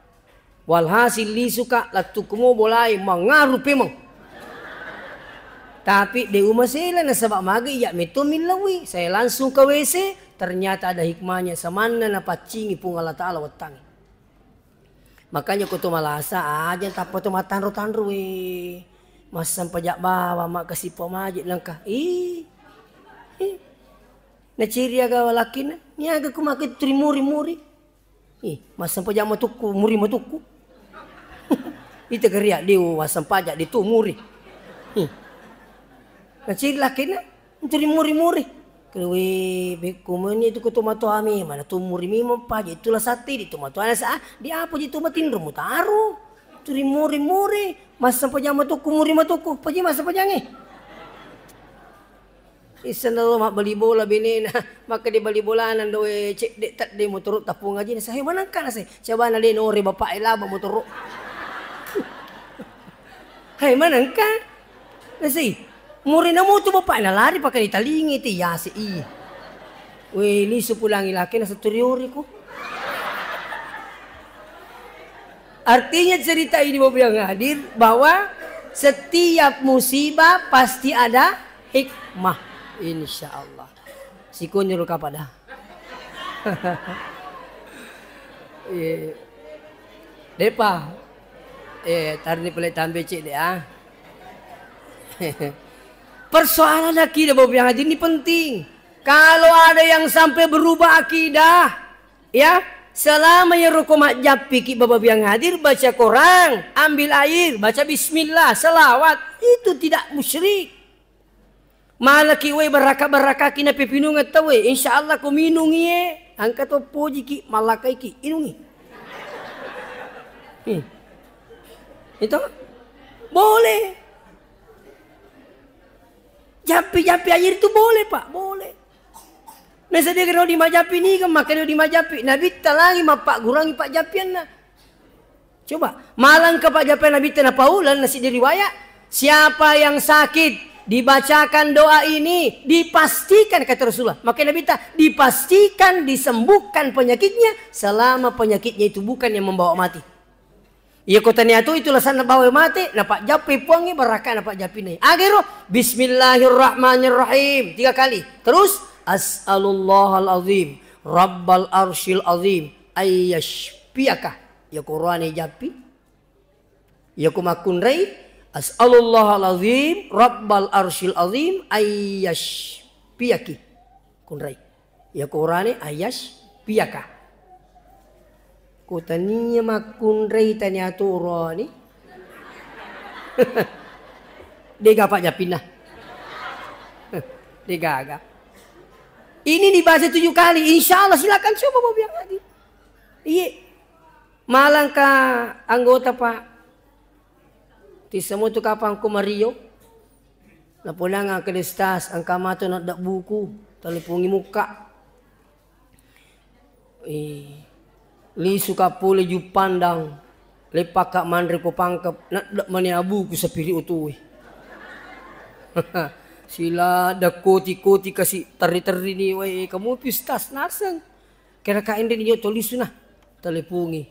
Walhasil lisuka, lettuku mo bolae, mangaru pemeng. Tapi de umasela nasaba magi iya metto millauwi. Saya langsung ke W C, ternyata ada hikmahnya, samanna napaccingi Puang Allah Taala wettangnge. Makanya ko to malasa aja tappa to matanro-tanro we. Massempajang bawang makkasipa maje nengka. Ih. Ih. Naciri aga lakina, niaga ku make turi muri-muri. Ih, massempajang matukku, muri matukku. Ita geria diu massempajang ditu muri. Ih. Naciri lakina, turi muri-muri. Kewe bekku meni tu ketu matoami, mana tu muri mimo paje tu la satti di tu matoana sa, di apa ji tu matinro mutaro. Turi muri-muri, massempajang matukku, muri matukku, paje massempajangnge. Isseng dolo mabbali bola benena, maka di bali bolana doe cedde tedde motoro tapung ajina, sahe manengka na se, cabana de nore bapak e laba motoro. Hai manengka, na se, muri na motu bapak na lari pakai talingi ti yase i. We lisu pulangi laki na seturiori ku. Artinya cerita ini, Bapak yang hadir, bahwa setiap musibah pasti ada hikmah. Insya Allah. Sikonjol kapada. Iya. Depa. Eh, tadi pele tambe cek deh ah. Persoalan akidah, Bapak yang hadir, ini penting. Kalau ada yang sampai berubah akidah, ya, selama ya roko majjappiki, Bapak yang hadir, baca Quran, ambil air, baca bismillah, selawat, itu tidak musyrik. Malaki wae baraka-barakaki napipinungeng tauwe, insya Allah ko minungi e, engka to pojiki, mallakaiki, inungi. Hmm. Itu boleh. Jappi-jappi air itu boleh, Pak, boleh. Nasedia kero di majappi niga, maka dia di majappi. Nabitta langi mappaggurangi pajjappianna. Coba, malangka pajjappian Nabitta napauleng, nasi di riwayat, siapa yang sakit, dibacakan doa ini, dipastikan, kata Rasulullah. Maka Nabitta, dipastikan disembuhkan penyakitnya selama penyakitnya itu bukan yang membawa mati. Iya ko tania tu itu lasanna bawa mate, napajjappi puangnge, barakka napajjappinai. Agero, bismillahirrahmanirrahim, tiga kali. Terus, "As'alullahal azim rabbal arsyil azim ayyashfiyaka." Iyako oroane jappi, iyako makkunrai, "As'alullahal azim rabbal arsyil azim ayyashfiyaki." Kunrai. Iyako oroane, "Ayyashfiyaka." Ko tania makkunrai tania tu oroane. Degaga pa jappinna. Degaga. Ini dibaca tujuh kali, insya Allah silakan coba, Bobi yang hadir. Iye. Malangka anggota, Pak. Tissemo tu kapang ko Mario. Napodanga ke Ustaz, engka mato nadda buku, talepongi mukka. Eh, lisuka pole Juppandang, leppaka manre ko Pangkep, nadda mani abuku sapiri otoe. Sila da koti-koti kasi terri-terri ni, "Weh, kamu pi Ustaz naseng." Kira ka ende ni joto lisuna. Talepongi.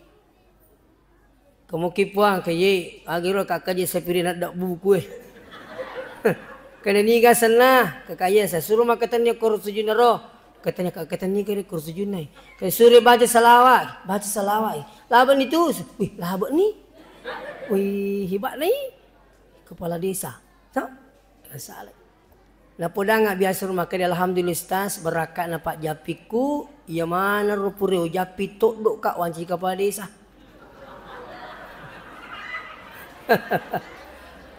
Kamu ki Puang, ke ye, agero kakkaje sapiri nadda buku e. Kena niga senna, kakaye sa suru makkatenni koro sujunna ro. Katanya ka, katanya kere koro sujunna e. Ke sure baca salawat, baca salawat e. Laba ni tu, wih, laba ni. Wih, hebat ni. Kepala desa. Tau? Salah. Napodanga biasa rumah kede, "Alhamdulillah Ustaz, barakka'na pajjappikku, iya maneng ro pura ujappi toddo ka wanci kepala desa."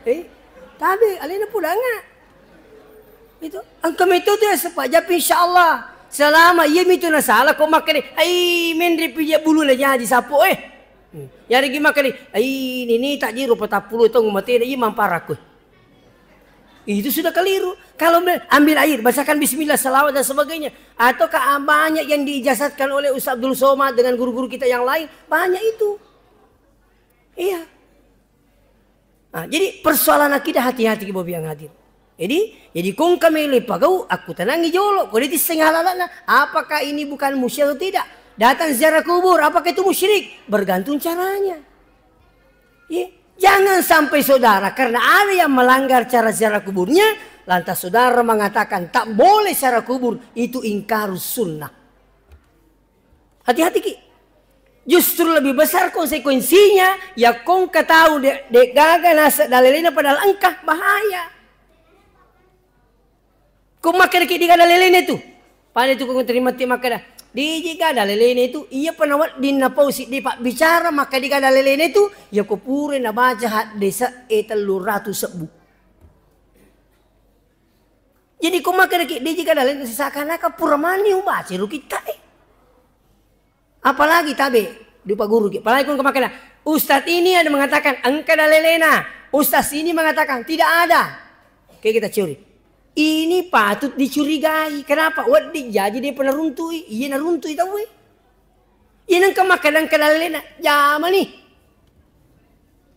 Eh, tabe, alena podanga. Itu, engka meto tu ya sepak jappi, insya Allah. Selama iya mitu nasala ko makkede, "Ai, menre pija bulu na jaji sapo eh." Hmm. Yarigi makkede, "Ai, nini tak jiru patappulo taung matena iya mamparaku." Itu sudah keliru. Kalau me-, ambil air, bacakan bismillah, salawat dan sebagainya. Ataukah, ah, banyak yang diijazahkan oleh Ustaz Abdul Somad dengan guru-guru kita yang lain, banyak itu. Iya. Nah, jadi persoalan akidah hati-hati ki Bobi yang hadir. Jadi, jadi kong kami le pagau, aku tenangi jolo, ko ditisseng halalana, apakah ini bukan musyrik atau tidak? Datang ziarah kubur, apakah itu musyrik? Bergantung caranya. Ye, jangan sampai saudara, karena ada yang melanggar cara ziarah kuburnya, lantas saudara mengatakan tak boleh ziarah kubur, itu ingkarus sunnah. Hati-hati ki. Justru lebih besar konsekuensinya, ya kongka tau de-, degaga nasa dalelena padahal engka, bahaya. Ko makkeda ki diga dalelene tu. Pada tu ko terima ti makkeda, "Diji ga dalelene tu, iya pa nawedding napau siddi pabbicara makkeda diga dalelene tu, iya ko pura nabaca haddese e tellu ratu sebbu." Jadi ko makkeda ki, "Diji ga dalelene tu," seakan-akan pura mani ubaca ru kitta e. Apalagi tabe, dua guru ki. Apalagi ko makkeda, "Ustaz ini ada mengatakan engka dalelena, ustaz ini mengatakan tidak ada." Oke, kita curi. Ini patut dicurigai. Kenapa? Wedding jaji dia pernah runtui. Iya naruntui tau e. Iya nengka makkeda engka dalelena. Jamani.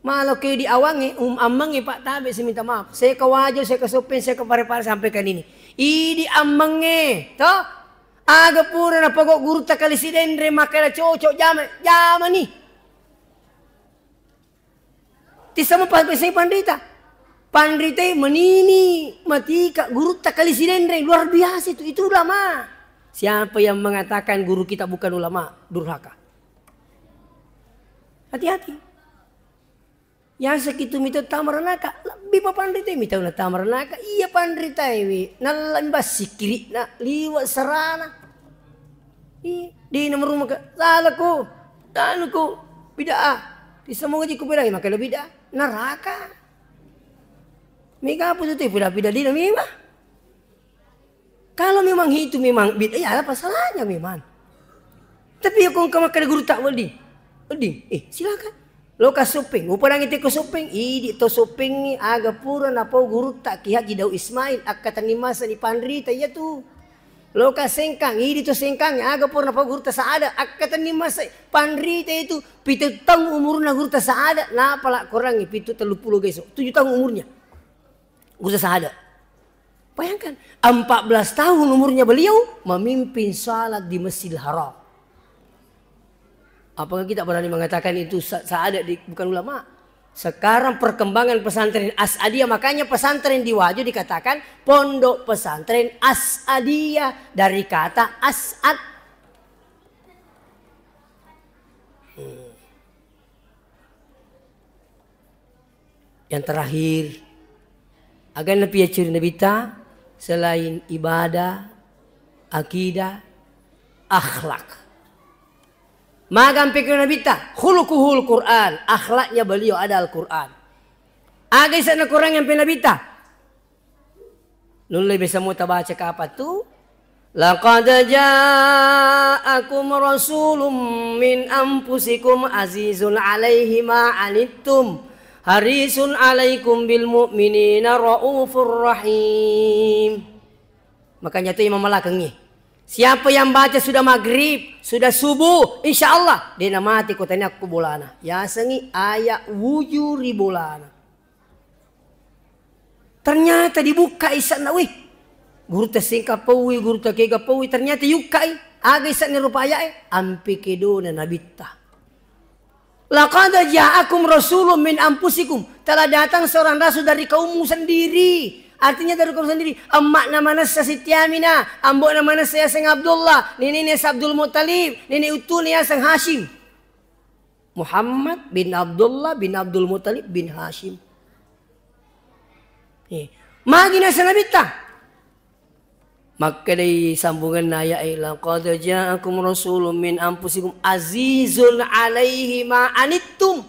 Malo ke di awangnge, um, ammengnge, Pak, tabe, saya minta maaf. Saya ke Wajo, saya ke Sopeng, saya ke Parepare sampai ke nini. Idi ammengnge, toh? Aga pura napago gurutta kali Sidenreng makkeda cocok jama, jamani. Tissamo pa-, sai panrita. Panrita manini matika gurutta kali Sidenreng, luar biasa itu. Itu ulama. Siapa yang mengatakan guru kita bukan ulama? Durhaka. Hati-hati. Yaseng itu mita tamaranaka, lebbi pa panrita mita na tamaranaka. Iya panrita wi, nalla mi bassikiri na liwa sarana. Iya, di nomor rumah ka, salako, tanuko, bid'ah. Di semua ji ku bilang, maka bid'ah. Neraka. Mega apa tu, tidak, tidak di nama. Kalau memang itu memang bid'ah, ya apa salahnya memang? Tapi ya kong kamu kada guru tak wedding. Wedding. Eh, silakan. Lo ka Sopeng, upadangi te ko Sopeng, idi to Sopeng ni aga pura napau guru tak Ki Haji Daud Ismail, akka tani masa ni panrita iya tu. Lo ka Sengkang, idi to Sengkang, aga pura napau guru tak Saada, akka tani masa panrita itu, pitu tahun umurna guru tak Saada, napa la korangi pitu tellu pulo geso, tujuh tahun umurnya. Guru tak Saada. Bayangkan, empat belas tahun umurnya beliau memimpin salat di Masjidil Haram. Apakah kita berani mengatakan itu sa-, Saada di, bukan ulama? Sekarang perkembangan pesantren As'adiyah, makanya pesantren di Wajo dikatakan Pondok Pesantren As'adiyah dari kata As'ad. Hmm. Yang terakhir, aga napiaccuri Nabitta selain ibadah, akidah, akhlak. Maga ampekkiro Nabitta, khuluquhul Quran, akhlaknya beliau ada Al-Quran. Aga ise'na Quran yang pe Nabitta? Nulle biasa mo tabaca kapang tu? Laqad ja'akum rasulun min anfusikum azizun alaihi ma anittum harisun alaikum bil mu'minina raufur rahim. Makanya tu Imam Malakengi. Siapa yang baca sudah maghrib, sudah subuh, insya Allah dia namati kotanya ku bolana. Yasengi ayat wujuri bolana. Ternyata dibuka ise'na, wih. Guru ta sengka paui, guru ta kega paui, ternyata yukkai. Aga ise'na rupa aya'e, ampe kedona Nabitta. Laqad ja'akum rasulun min anfusikum. Telah datang seorang rasul dari kaummu sendiri. Artinya dari kaum sendiri. Emma'na manessa Siti Aminah, ambo'na manessa yaseng Abdullah, nenekna yaseng Abdul Muttalib, nenek uttuna yaseng Hashim. Muhammad bin Abdullah bin Abdul Muttalib bin Hashim. Eh, magi naseng Nabitta? Makkedai sambunganna aya'e, "Laqad ja'akum rasulun min anfusikum azizun alaihi ma anittum."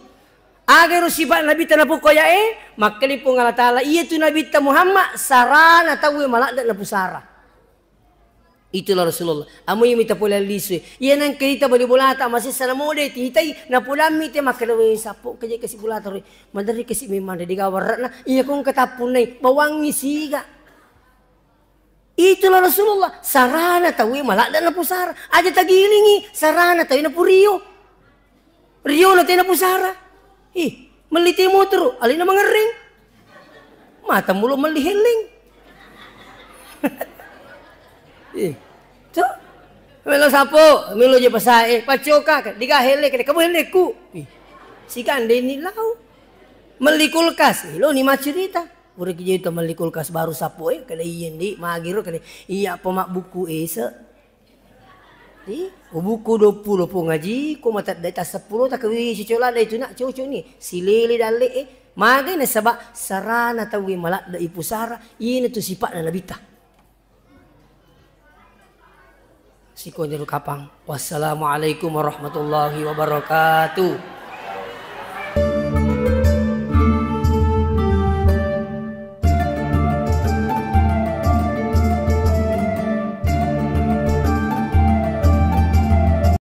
Aga ero sifat Nabitta napokko aya'e? Makkedai Puang Allah Ta'ala, "Iyatu Nabitta Muhammad sarana tauwe maladde napusara." Itulah Rasulullah. Amo iya mita pole lisu. Iya nengka ita bali bolata masessa na mode titai, napodammi te makkeda, "We, sappo keje kasi bolata ro. Maderri kasi memang de gawarra'na. Iya kong katappunnai bawangi siga." Itulah Rasulullah. Sarana tauwe maladde napusara. Aja tagilingi, sarana tauwe napurio. Riona tena pusara. Ih, melli te motoro, alena mangerreng. Mata mulo melli helleng. Ih, to. Melo sapo, melo je pasae, paccoka, diga helleng, kede kamu hellengku. Ih, sikandenni lau. Melli kulkas, ih, lo ni maccurita. Pura ki je to melli kulkas baru sapo e, kede iye ndi, magiro kede, iya pemabbuku ese. Ih, ubuku duappulo Puang Aji, ko matedde tasseppulo takawi sicola dai tu nak cocok ni. Silele dalle e. Magai nasaba sarana tauwe maladde ipusara, ina tu sipakna Nabitta. Sikonjero kapang. Wassalamualaikum warahmatullahi wabarakatuh.